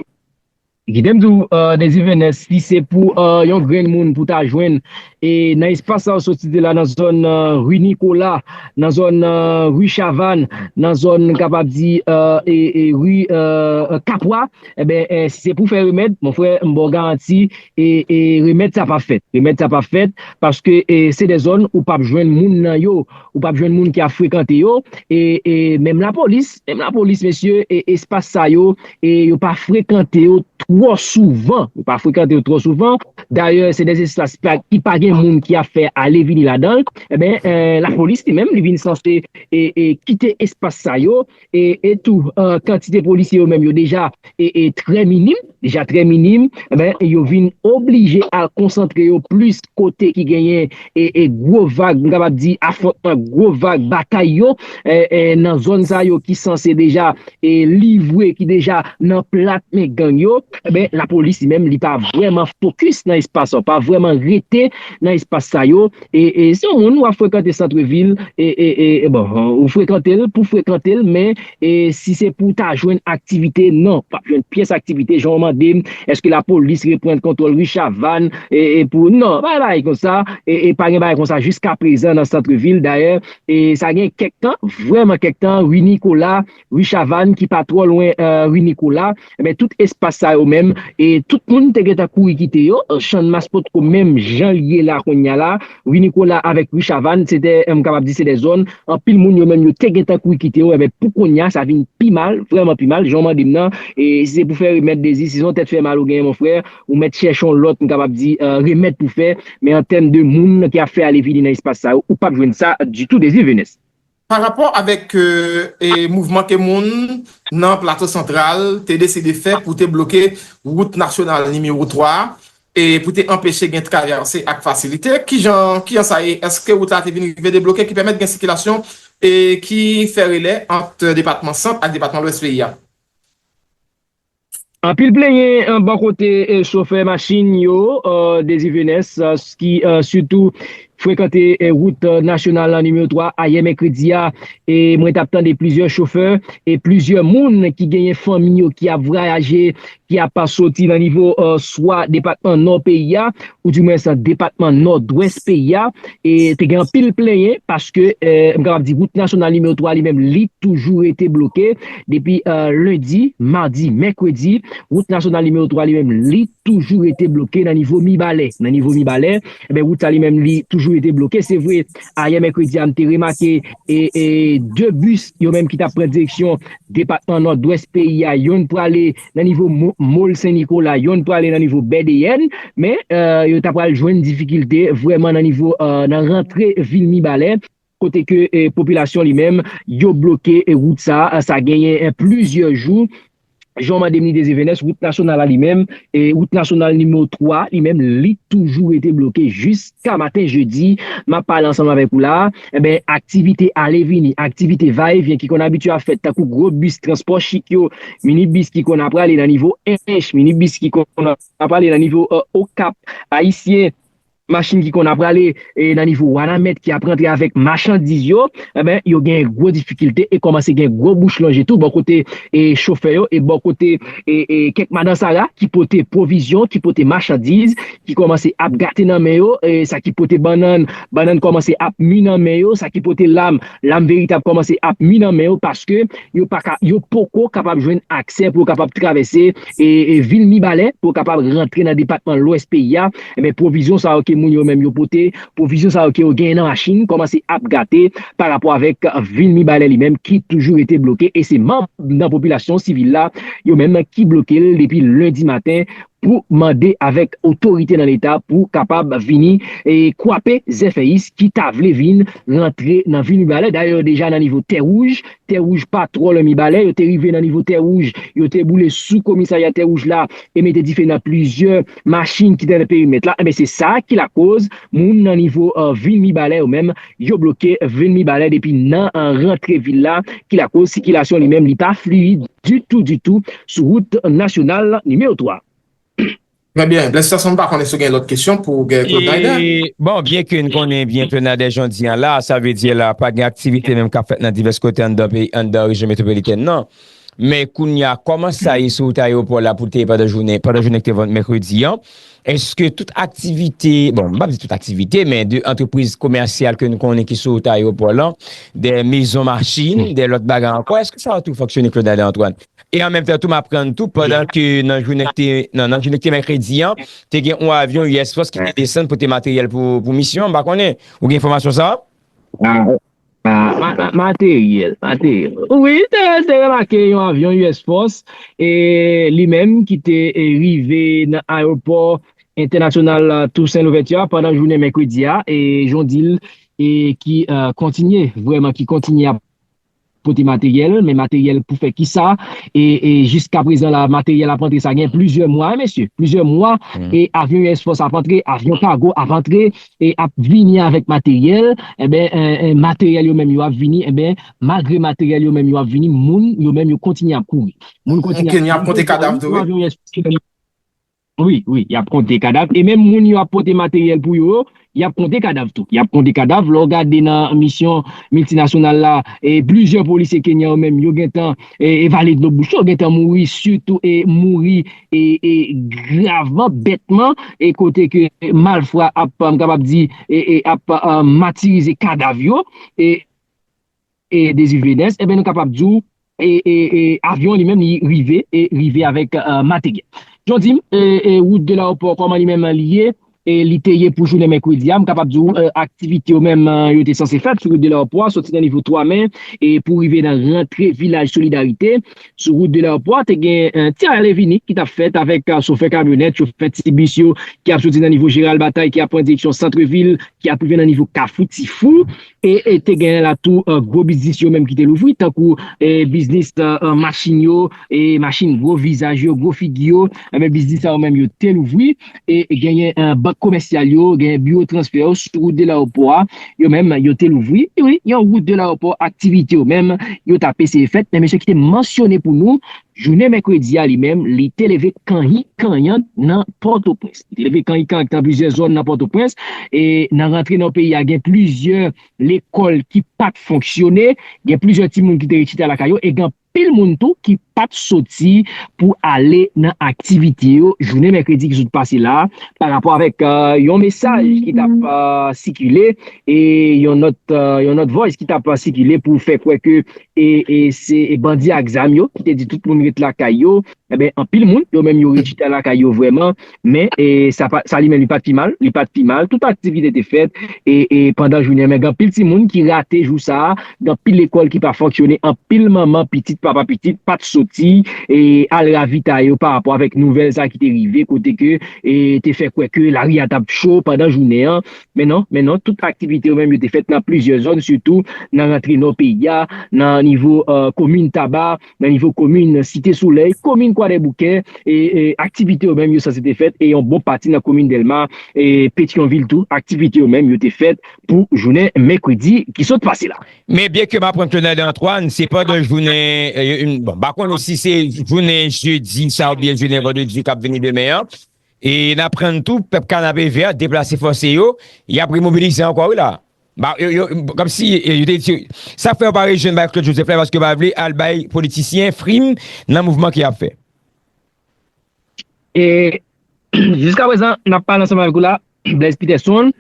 kite m di w, euh, Dezi Venès, si se pou, euh, yon grenn moun pou ta jwenn, e nan espas sa w soti de la, nan zòn, euh, ri Nikola, nan zòn, euh, ri Chavann, nan zòn, m kapab di, euh, e, e ri, euh, Kapwa, enben, eh, si se pou fè remèd, mon frè, m ba w garanti, e, e remèd sa p ap fèt. Remèd sa p ap fèt, paske, e, se de zòn ou p ap jwenn moun nan yo, ou p ap jwenn moun ki ap frekante yo, e, e menm lapolis, menm lapolis, mesye, e espas sa yo, e yo pa frekante yo twò souvan. Yo pa frekante yo twò souvan. Dayè, se de espas pa- ki pa gen moun ki ap fè ale vini ladan l, enben, eh, lapolis li menm, li vin sanse e, e kite espas sa yo, e, e tou, eh, kantite polisye yo menm yo deja e, e trè minim, deja trè minim, enben, yo vin oblije al konsantre yo plis kote ki genyen e, e gwo vag, m kapab di afwontman, gwo vag batay yo, e, e nan zòn sa yo ki sanse deja e livre, ki deja nan plat men gang yo, enben, lapolis li menm, li pa vrèman fokis nan espas sa, pa vrèman rete nan espas sa yo. E, e se yon moun w ap frekante santrevil, e, e, e, e bon, ou frekante l pou frekante l, men e si se pou w ta jwenn aktivite, non, p ap jwenn pyès aktivite. Jan w mande m, èske lapolis reprann kontwòl Richavann, e, e pou, non, pa gen bagay konsa, e, e pa gen bagay konsa jiska prezan nan santrevil. Dayè, e sa gen kèk tan, vrèman kèk tan, ri Nikola, ri Chavann ki pa twò lwen, eh, ri Nikola, enben, tout espas sa yo menm, e tout moun te gentan kouri kite yo. Eh, Channmas potko menm jan l ye la kounye a la. Ri Nikola avèk ri Chavann, se te, eh, m kapab di se de zòn, anpil moun yo menm yo te gentan kouri kite yo. Enben, pou kounye a, sa vin pi mal, vrèman pi mal. Jan w mande m nan, e si se pou fè remèd Dezi, si se yon tèt fè mal ou genyen, mon frè, ou mèt chèche yon lòt, m kapab di, eh, remèd pou fè. Men an tèm de moun ki ap fè ale vini nan espas sa yo, ou p ap jwenn sa ditou, Dezi Venès. Pa rapò avèk, e, e, mouvman ke moun nan Plato Santral te deside fè pou te bloke wout nasyonal nimewo twa a, e pou te anpeche gen travèse ak fasilite, kijan, kijan sa ye? Èske wout la te vin rive debloke ki pèmèt gen sikilasyon e ki fè relè ant depatman Sant ak depatman Lwès peyi a? Anpil plenyen, eh, bò kote, eh, chofè machin yo, eh, Dezi Venès, eh, s- ki, eh, sitou frekante, eh, wout, eh, nasyonal la nimewo twa ayè mèkredi a. E mwen t ap tande plizyè chofè e plizyè moun ki genyen fanmi yo ki ap vwayaje, ki ap soti nan nivo, eh, swa depatman Nò peyi a, oudimwens depatman Nòdwès peyi a. E te gen anpil plenyen paske, eh, m kapab di wout nasyonal nimewo twa li menm, li toujou rete bloke depi, eh, lendi, madi, mèkredi. Wout nasyonal nimewo twa li menm, li toujou rete bloke nan nivo Mibalè. Nan nivo Mibalè, enben, wout sa li menm, li toujou rete bloke. Se vre, ayè mèkredi a, m te remake e, e de bis yo menm ki t ap pran direksyon depatman Nòdwès peyi a. Yonn prale nan nivo Mo- Mòl Sen Nikola, yonn prale nan nivo Bèdeyèn, men, eh, yo ta pral jwenn difikilte vrèman nan nivo, eh, nan rantre vil Mibalè, kote ke, eh, popilasyon li menm, yo bloke, eh, wout sa, eh, sa genyen, eh, plizyè jou. Jan w mande m li, Dezi Venès, wout nasyonal la li menm, e wout nasyonal nimewo twa li menm, li toujou rete bloke jiska maten jedi. M ap pale ansanm avèk ou la, enben, aktivite ale vini, aktivite va e vyen ki konn abitye ap fèt, tankou gwo bis transpò chik yo, minibis ki konn ap prale nan nivo Ench, minibis ki konn ap prale nan nivo, eh, Okap, Ayisyen, machin ki konn ap prale, e, nan nivo Wanament ki ap rantre avèk machandiz yo, enben, yo gen gwo difikilte e kòmanse gen gwo bouch lonje tou bò kote, e, chofè yo e bò kote, e, e, kèk madan Sara ki pote pwovizyon, ki pote machandiz, ki kòmanse ap gate nan men yo, e, sa ki pote bannann, bannann kòmanse ap mi nan men yo, sa ki pote lam, lam veritab kòmanse ap mi nan men yo paske yo pa ka, yo poko kapab jwenn aksè pou yo kapab travèse, e, e, vil Mibalè pou yo kapab rantre nan depatman Lwès peyi a. Enben, pwovizyon sa yo ke moun yo menm yo pote, pwovizyon sa yo ke yo genyen nan machin, kòmanse ap gate pa rapò avèk vil Mibalè li menm ki toujou rete bloke, e se manm nan popilasyon sivil la yo menm ki bloke l depi lendi maten pou mande avèk otorite nan Leta pou kapab vini e kwape zèfèyis ki ta vle vin rantre nan vil Mibalè. Dayè, yo deja nan nivo Tè Wouj, Tè Wouj pa twò lwen Mibalè, yo te rive nan nivo Tè Wouj, yo te boule sou komisarya Tè Wouj la e mete dife nan plizyè machin ki te nan perimèt la. Enben, se sa ki lakoz moun nan nivo, eh, vil Mibalè yo menm, yo bloke vil Mibalè depi nan, eh, rantre vil la, ki lakoz sikilasyon li menm, li pa fluid ditou, ditou sou wout nasyonal nimewo twa. Trè byen. Blessitchasson, m pa konnen si w gen lòt kesyon pou Claude Nader. E, bon, byen ke n konnen byen Claude Nader jan w di an la, sa vle di la, pa gen aktivite menm k ap fèt nan divès kote anndan peyi, anndan rejyon metwopolitèn nan. Men kounye a, kòman sa ye sou wout ayewopò la pou te ye pandan jounen, pandan jounen ki te mèkredi an? Èske tout aktivite, bon, m p ap di tout aktivite, men de antrepriz komèsyal ke n konnen ki sou wout ayewopò lan, de mezon machin, de lòt bagay ankò, èske sa yo tou fonksyone, Claude Nader Antoine? E an menm tan tou, m aprann tou, pandan ke nan jounen ki te, nan, nan jounen ki te mèkredi an, te gen yon avyon U S Force ki te desann pote materyèl pou, pou misyon an, m pa konnen. Ou gen enfòmasyon sa a? Ah, ah, ma- ma- materyèl, materyèl. Wi, te, te remake yon avyon U S Force, e li menm ki te, e, rive nan ayewopò entènasyonal, eh, Toussaint Louverture pandan jounen mèkredi a, e jan w di l, e ki, eh, kontinye, vrèman, ki kontinye ap pote materyèl, men materyèl pou fè kisa, e, e jiska prezan la, materyèl ap antre sa gen plizyè mwa, wi, mesye, plizyè mwa, e avyon U S Force ap antre, avyon kago ap antre, e ap vini avèk materyèl, enben, eh, eh, materyèl yo menm yo ap vini, enben, malgre materyèl yo menm yo ap vini, moun yo menm yo kontinye ap kouri. Moun kontinye ap kouri, ap konte kadav tou, wi. Wi, wi, y ap konte kadav. E menm moun yo ap pote materyèl pou yo, y ap konte kadav tou. Y ap konte kadav. Lè w gade nan misyon miltinasyonal la, e plizyè polisye kenyan yo menm, yo gentan, e, e vale dlo bouch yo, gentan mouri, sitou, e mouri, e, e gravman, bètman, e kote ke malfra ap, m kapab di, e, e ap, e, matirize kadav yo. E e Désir Venès, enben, nou kapab di w, e, e, e, avyon li menm, li rive, e rive avèk, e, materyèl. Jan w di m, e, e, wout de Lawopò, kòman li menm li ye, e li te ye pou jounen mèkredi a, m kapab di w, e, aktivite yo menm, e, yo te sanse fèt sou wout de Lawopò, soti nan nivo twa men, e pou rive nan rantre Vilaj Solidarite, sou wout de Lawopò, te gen, e, ti ale vini ki t ap fèt avèk, e, chofè kamyonèt, chofè ti bis yo, ki ap soti nan nivo Jeral Batay, ki ap pran direksyon santrevil, ki ap rive nan nivo Kafou Tifou, e, e te genyen la tou, e, gwo biznis yo menm ki te louvri, tankou, e, biznis, e, e, machin yo, e machin gwo vizaj yo, gwo figi yo, enben biznis sa yo menm yo te louvri, e genyen, e, bank komèsyal yo, genyen biwo transfè yo sou wout de Lawopò a, yo menm yo te louvri. E wi, yon wout de Lawopò, aktivite yo menm, yo t ap eseye fèt, men mesye ki te mansyone pou nou, jounen mèkredi a li menm, li te leve kanyi kanyan nan Pòtoprens. Li te leve kanyi kanyan nan plizyè zòn nan Pòtoprens. E nan rantre nan peyi a, gen plizyè lekòl ki pa t fonksyone, gen plizyè timoun ki te ret chita lakay yo, e gen anpil moun tou ki pa t soti pou ale nan aktivite yo jounen mèkredi ki sot pase la, pa rapò avèk, e, yon mesaj ki t ap, e, sikile, e yon nòt, e, yon nòt voice ki t ap, e, sikile pou fè kwè ke e, e se, e bandi ak zam yo ki te di tout moun ret lakay yo. Enben, anpil moun, yo menm yo ret chita lakay yo vrèman, men, e, sa pa, sa li menm li pa t pi mal, li pa t pi mal, tout aktivite te fèt, e, e pandan jounen, men gen anpil timoun ki rate jou sa a, gen anpil lekòl ki pa fonksyone, anpil manman, pitit, papa, pitit, pa t soti, e al ravitaye yo pa rapò avèk nouvèl sa ki te rive, kote ke, e te fè kwè ke lari a t ap cho pandan jounen an, men non, men non, tout aktivite yo menm yo te fèt nan plizyè zòn, sitou nan rantre nò peyi a, nan nivo, e, komin Taba, nan nivo komin Site Solèy, komin Kwadèboukè, e, e aktivite yo menm yo sanse te fèt, e yon bon pati nan komin Dèlma, e Petyonvil tou, aktivite yo menm yo te fèt pou jounen mèkredi ki sot pase la. Men byen ke m aprann Claude Antoine, se pandan jounen, e, bon, m pa konnen si se jounen jedi sa oubyen jounen vandredi k ap vini demen an, e n aprann tou, pèp Kanapevè deplase fòse yo, y ap remobilize ankò, wi la. Ba, yo, yo, kòmsi, e, yo te di, sa fè yo pa rejwenn bay Claude Joseph la, paske yo pa vle al bay politisyen frim nan mouvman ke y ap fè. E jiska prezan, n ap pale ansanm avèk ou la, Blaise Peterson,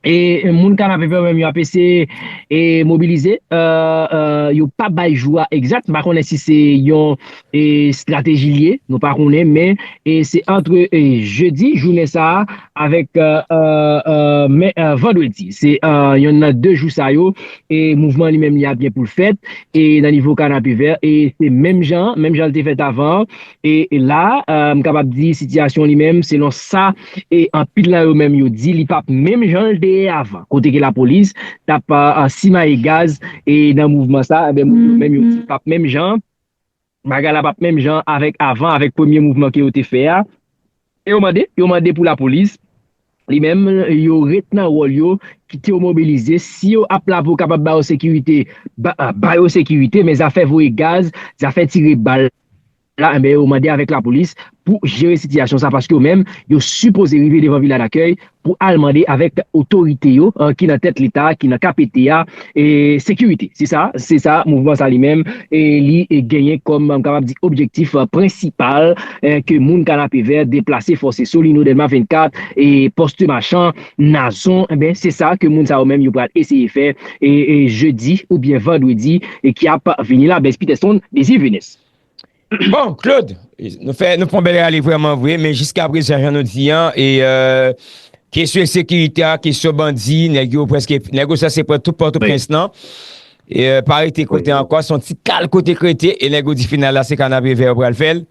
e moun Kanapevè menm yo ap eseye, e mobilize, e, e, yo pa bay jou a egzak, m pa konnen si se yon, e, estrateji li ye, nou pa konnen, men, e se antre, e, jedi, jounen sa a, avèk, e, e, e, men, e, vandredi. Se, e, yonn nan de jou sa yo, e mouvman li menm li ap gen pou l fèt, e nan nivo Kanapevè, e se menm jan, menm jan l te fèt avan, e, e la, e, m kapab di sitiyasyon li menm, selon sa, e anpil nan yo menm yo di, li p ap menm jan l te ye avan. Kote ke lapolis t ap, e, e, simaye gaz, e nan mouvman sa, enben, moun yo menm yo di, p ap menm jan, bagay la p ap menm jan avèk avan, avèk premye mouvman ke yo te fè a. E yo mande, yo mande pou lapolis, li menm, yo ret nan wòl yo, kite yo mobilize. Si yo ap la pou yo kapab ba yo sekirite, ba, ba yo sekirite, men zafè voye gaz, zafè tire bal la, enben, yo mande avèk lapolis pou jere sitiyasyon sa, paske yo menm, yo sipoze rive devan Vila Dakèy pou al mande avèk otorite yo, e, ki nan tèt Leta, ki nan K P T a, e sekirite. Se sa, se sa, mouvman sa li menm, e li, e genyen kòm, m kapab di, objektif, e, prensipal, e, ke moun Kanapevè deplase fòse Solino, Dèlma vennkat, e Pòs Machan, Nazon, enben, se sa ke moun sa yo menm yo pral eseye fè, e, e jedi oubyen vandredi, e ki ap vini la, Blaise Peterson, Désir Venès. Bon, Claude, nou fè, nou pran bèl rale vrèman vre, men jiska prezan, jan nou di an, e, e, kesyon ensekirite a, kesyon bandi, nèg yo prèske, nèg yo sanse pran tout Pòtoprens lan. E, e, pa rete kote ankò, se yon ti kal kote k rete, e nèg yo di final la, se Kanapevè yo pral fè l.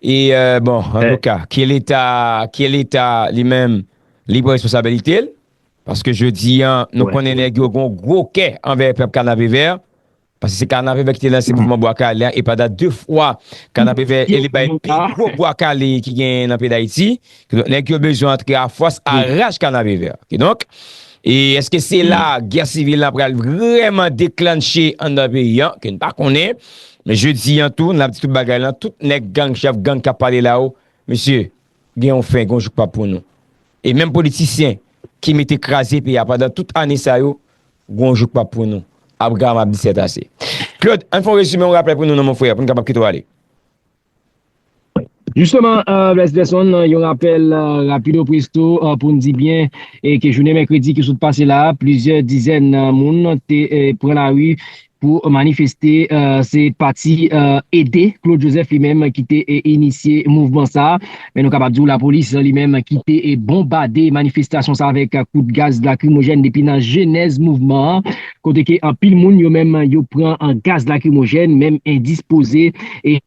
E, euh, bon, antouka, ke Leta, ke Leta li menm, li pran responsabilite l. Paske jodi a, nou konnen nèg yo gon gwo kè anvè pèp Kanapevè. Paske se Kanapevè ki te lanse mouvman Bwa Kale a, e pandan de fwa, Kanapevè e li bay pi gwo Bwa Kale ki genyen nan peyi Dayiti. Donk, nèg yo bezwen antre a fòs, a raj Kanapevè. Kidonk, e èske se la gè sivil la pral vrèman deklanche anndan peyi a, ke n pa konnen. Men jodi a tou, n ap di tout bagay lan, tout nèg gang, chèf gang k ap pale la yo, mesye, gen yon fen, gen yon jou k p ap pou nou. E menm politisyen ki mete kraze peyi a pandan tout ane sa yo, gen yon jou k p ap pou nou. Abraham ap di sètase. Claude, ann fè yon rezime, yon rapèl pou nou non, mon frè, pou n kapab kite w ale. Jisteman, euh, Blaise Peterson, euh, yon rapèl, euh, rapido presto, euh, pou n di byen, e ke jounen mèkredi ki sot pase la, plizyè dizèn, euh, moun te, euh, pran lari pou manifeste, euh, se pati, euh, Ede, Claude Joseph li menm ki te, euh, inisye mouvman sa. Men nou kapab di w lapolis li menm ki te, euh, bonbade manifestasyon sa avèk, euh, kout gaz lakrimojèn depi nan jenèz mouvman an, kote ke anpil moun yo menm yo pran, euh, gaz lakrimojèn, menm endispoze, e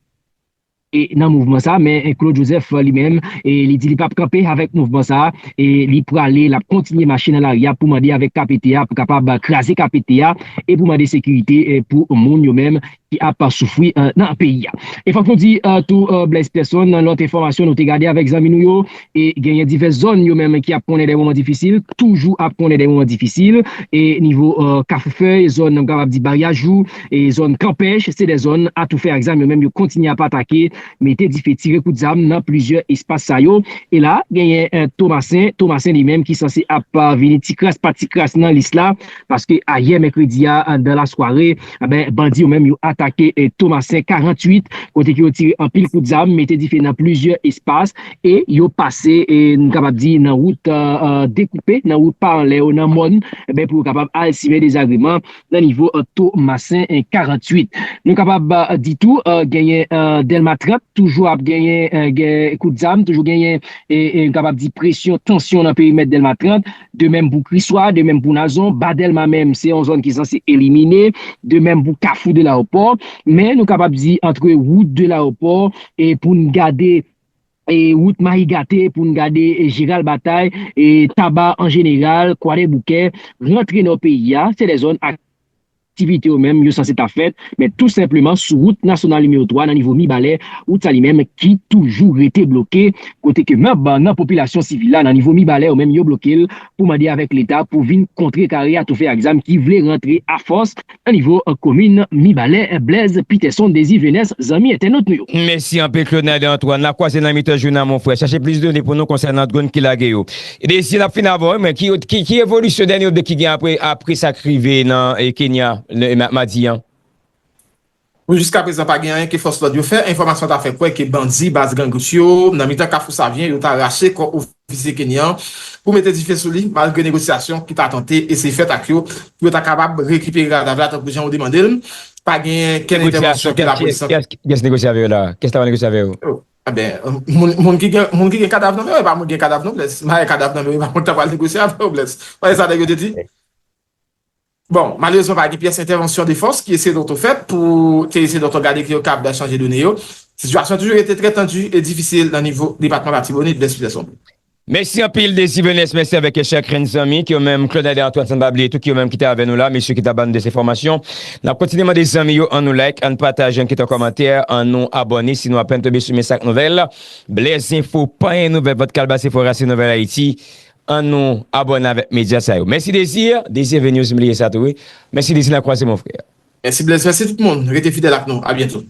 e nan mouvman sa, men, e, Claude Joseph, e, li menm, e, li di li p ap kanpe avèk mouvman sa, e li prale, l ap kontinye mache nan lari a pou mande avèk K P T a, pou kapab kraze K P T a, e pou mande sekirite, e, pou moun yo menm ki ap soufri, e, nan peyi a. E fòk nou di, e, tou, e, Blaise Peterson, nan lòt enfòmasyon nou te gade avèk zanmi nou yo, e genyen divès zòn yo menm ki ap konnen de moman difisil, toujou ap konnen de moman difisil, e nivo, e, Kafou Fèy, zòn, nou kapab di Baryajou, e zòn Kanpèch, se de zòn atoufè ak zam yo menm yo kontinye ap atake, mete dife, tire kout zam nan plizyè espas sa yo. E la, genyen, e, Tomasen, Tomasen li menm ki sanse ap, e, vini ti kras pa ti kras nan lis la, paske ayè mèkredi a, e, dan lasware, e ben, bandi yo menm yo atake, e, Tomasen karanntuit, kote ke yo tire anpil kout zam, mete dife nan plizyè espas, e yo pase, e, nou kapab di, nan wout, e, e, dekoupe, nan wout pa anlè yo, nan mòn, e ben, pou yo kapab al simen dezagreman nan nivo, e, Tomasen, e, karanntuit. Nou kapab, e, di tou, e, genyen, e, Dèlma trant, toujou ap genyen, e, gen kout zam, toujou genyen, e, e, nou kapab di presyon, tansyon nan perimèt Dèlma trant, de menm pou Kriswa, de menm pou Nazon, Ba Dèlma menm, se yon zòn ki sanse elimine, de menm pou Kafou de Lawopò, men nou kapab di antre wout de Lawopò, e pou n gade, e wout Mayigate, pou n gade, e Jeral Batay, e Taba an jeneral, Kwadèboukè, rantre nò peyi a, se de zòn aktivite yo menm yo sanse ta fèt, men tou senpleman sou wout nasyonal nimewo twa nan nivo Mibalè, wout sa li menm ki toujou rete bloke, kote ke manm nan popilasyon sivil la nan nivo Mibalè yo menm yo bloke l pou mande avèk Leta pou vin kontrekare atoufè ak zam ki vle rantre afòs nan nivo, e, komin Mibalè. Blaise Peterson, Désir Venès, zanmi entènot nou yo. Mèsi anpil, Claude Nader Antoine. N a kwaze nan mitan jounen an, mon frè. Chache plis done pou nou konsènan dwòn ki lage yo. Désir, n ap fin avè w, men ki, ki, ki evolisyon dènye update ki gen apre, apre sa k rive nan, e, Kenya, le, ma-, madi an? Bon, jiska prezan, pa gen anyen ke fòs lòd yo fè. Enfòmasyon ta fè kwè ke bandi baz gang yo, nan mitan Kafou Savyen, yo ta rache kò ofisye kenyan pou mete dife sou li, malgre negosyasyon ki ta tante eseye fèt ak yo, pou yo ta kapab rekipere kadav la, tankou jan yo te mande l. Pa gen kenn entèvansyon ke lapolis lan fè. Kiyès, kiyès negosye avè yo la? Kiyès ta pral negosye avè yo? Oh, a ben, moun, moun ki gen, moun ki gen kadav nan men yo, e pa moun ki gen kadav non, Blaise. Malgre kadav nan men yo, e pa moun ki ta pral negosye avè yo, Blaise. Pa sa nèg yo te di? Bon, malerezman, pa gen pyès entèvansyon de fòs ki eseye dòt fèt pou te eseye dòt gade ki yo kab chanje done yo. Sitiyasyon toujou rete trè tandi e difisil nan nivo depatman Latibonit, Blaise Peterson. Mèsi anpil, Désir Venès. Mèsi avèk chak grenn zanmi ki yo menm, Claude Nader Antoine, san pa bliye tou, ki yo menm ki te avè nou la, mesye ki ta ban nou de enfòmasyon. N ap kontinye mande zanmi yo, ann nou like, ann pataje, ann kite yon kòmantè, ann nou abòne si nou apèn tonbe sou men sak nouvèl. Blaise Info, panyen nouvèl, vant kalbase fò rase nouvèl Ayiti. Ann nou abòne avèk medya sa yo. Mèsi Désir. Désir vini osi, m bliye sa tou, wi. Mèsi Désir, n a kwaze, mon frè. Mèsi Blaise, mèsi tout moun. Rete fidèl ak nou. A byento.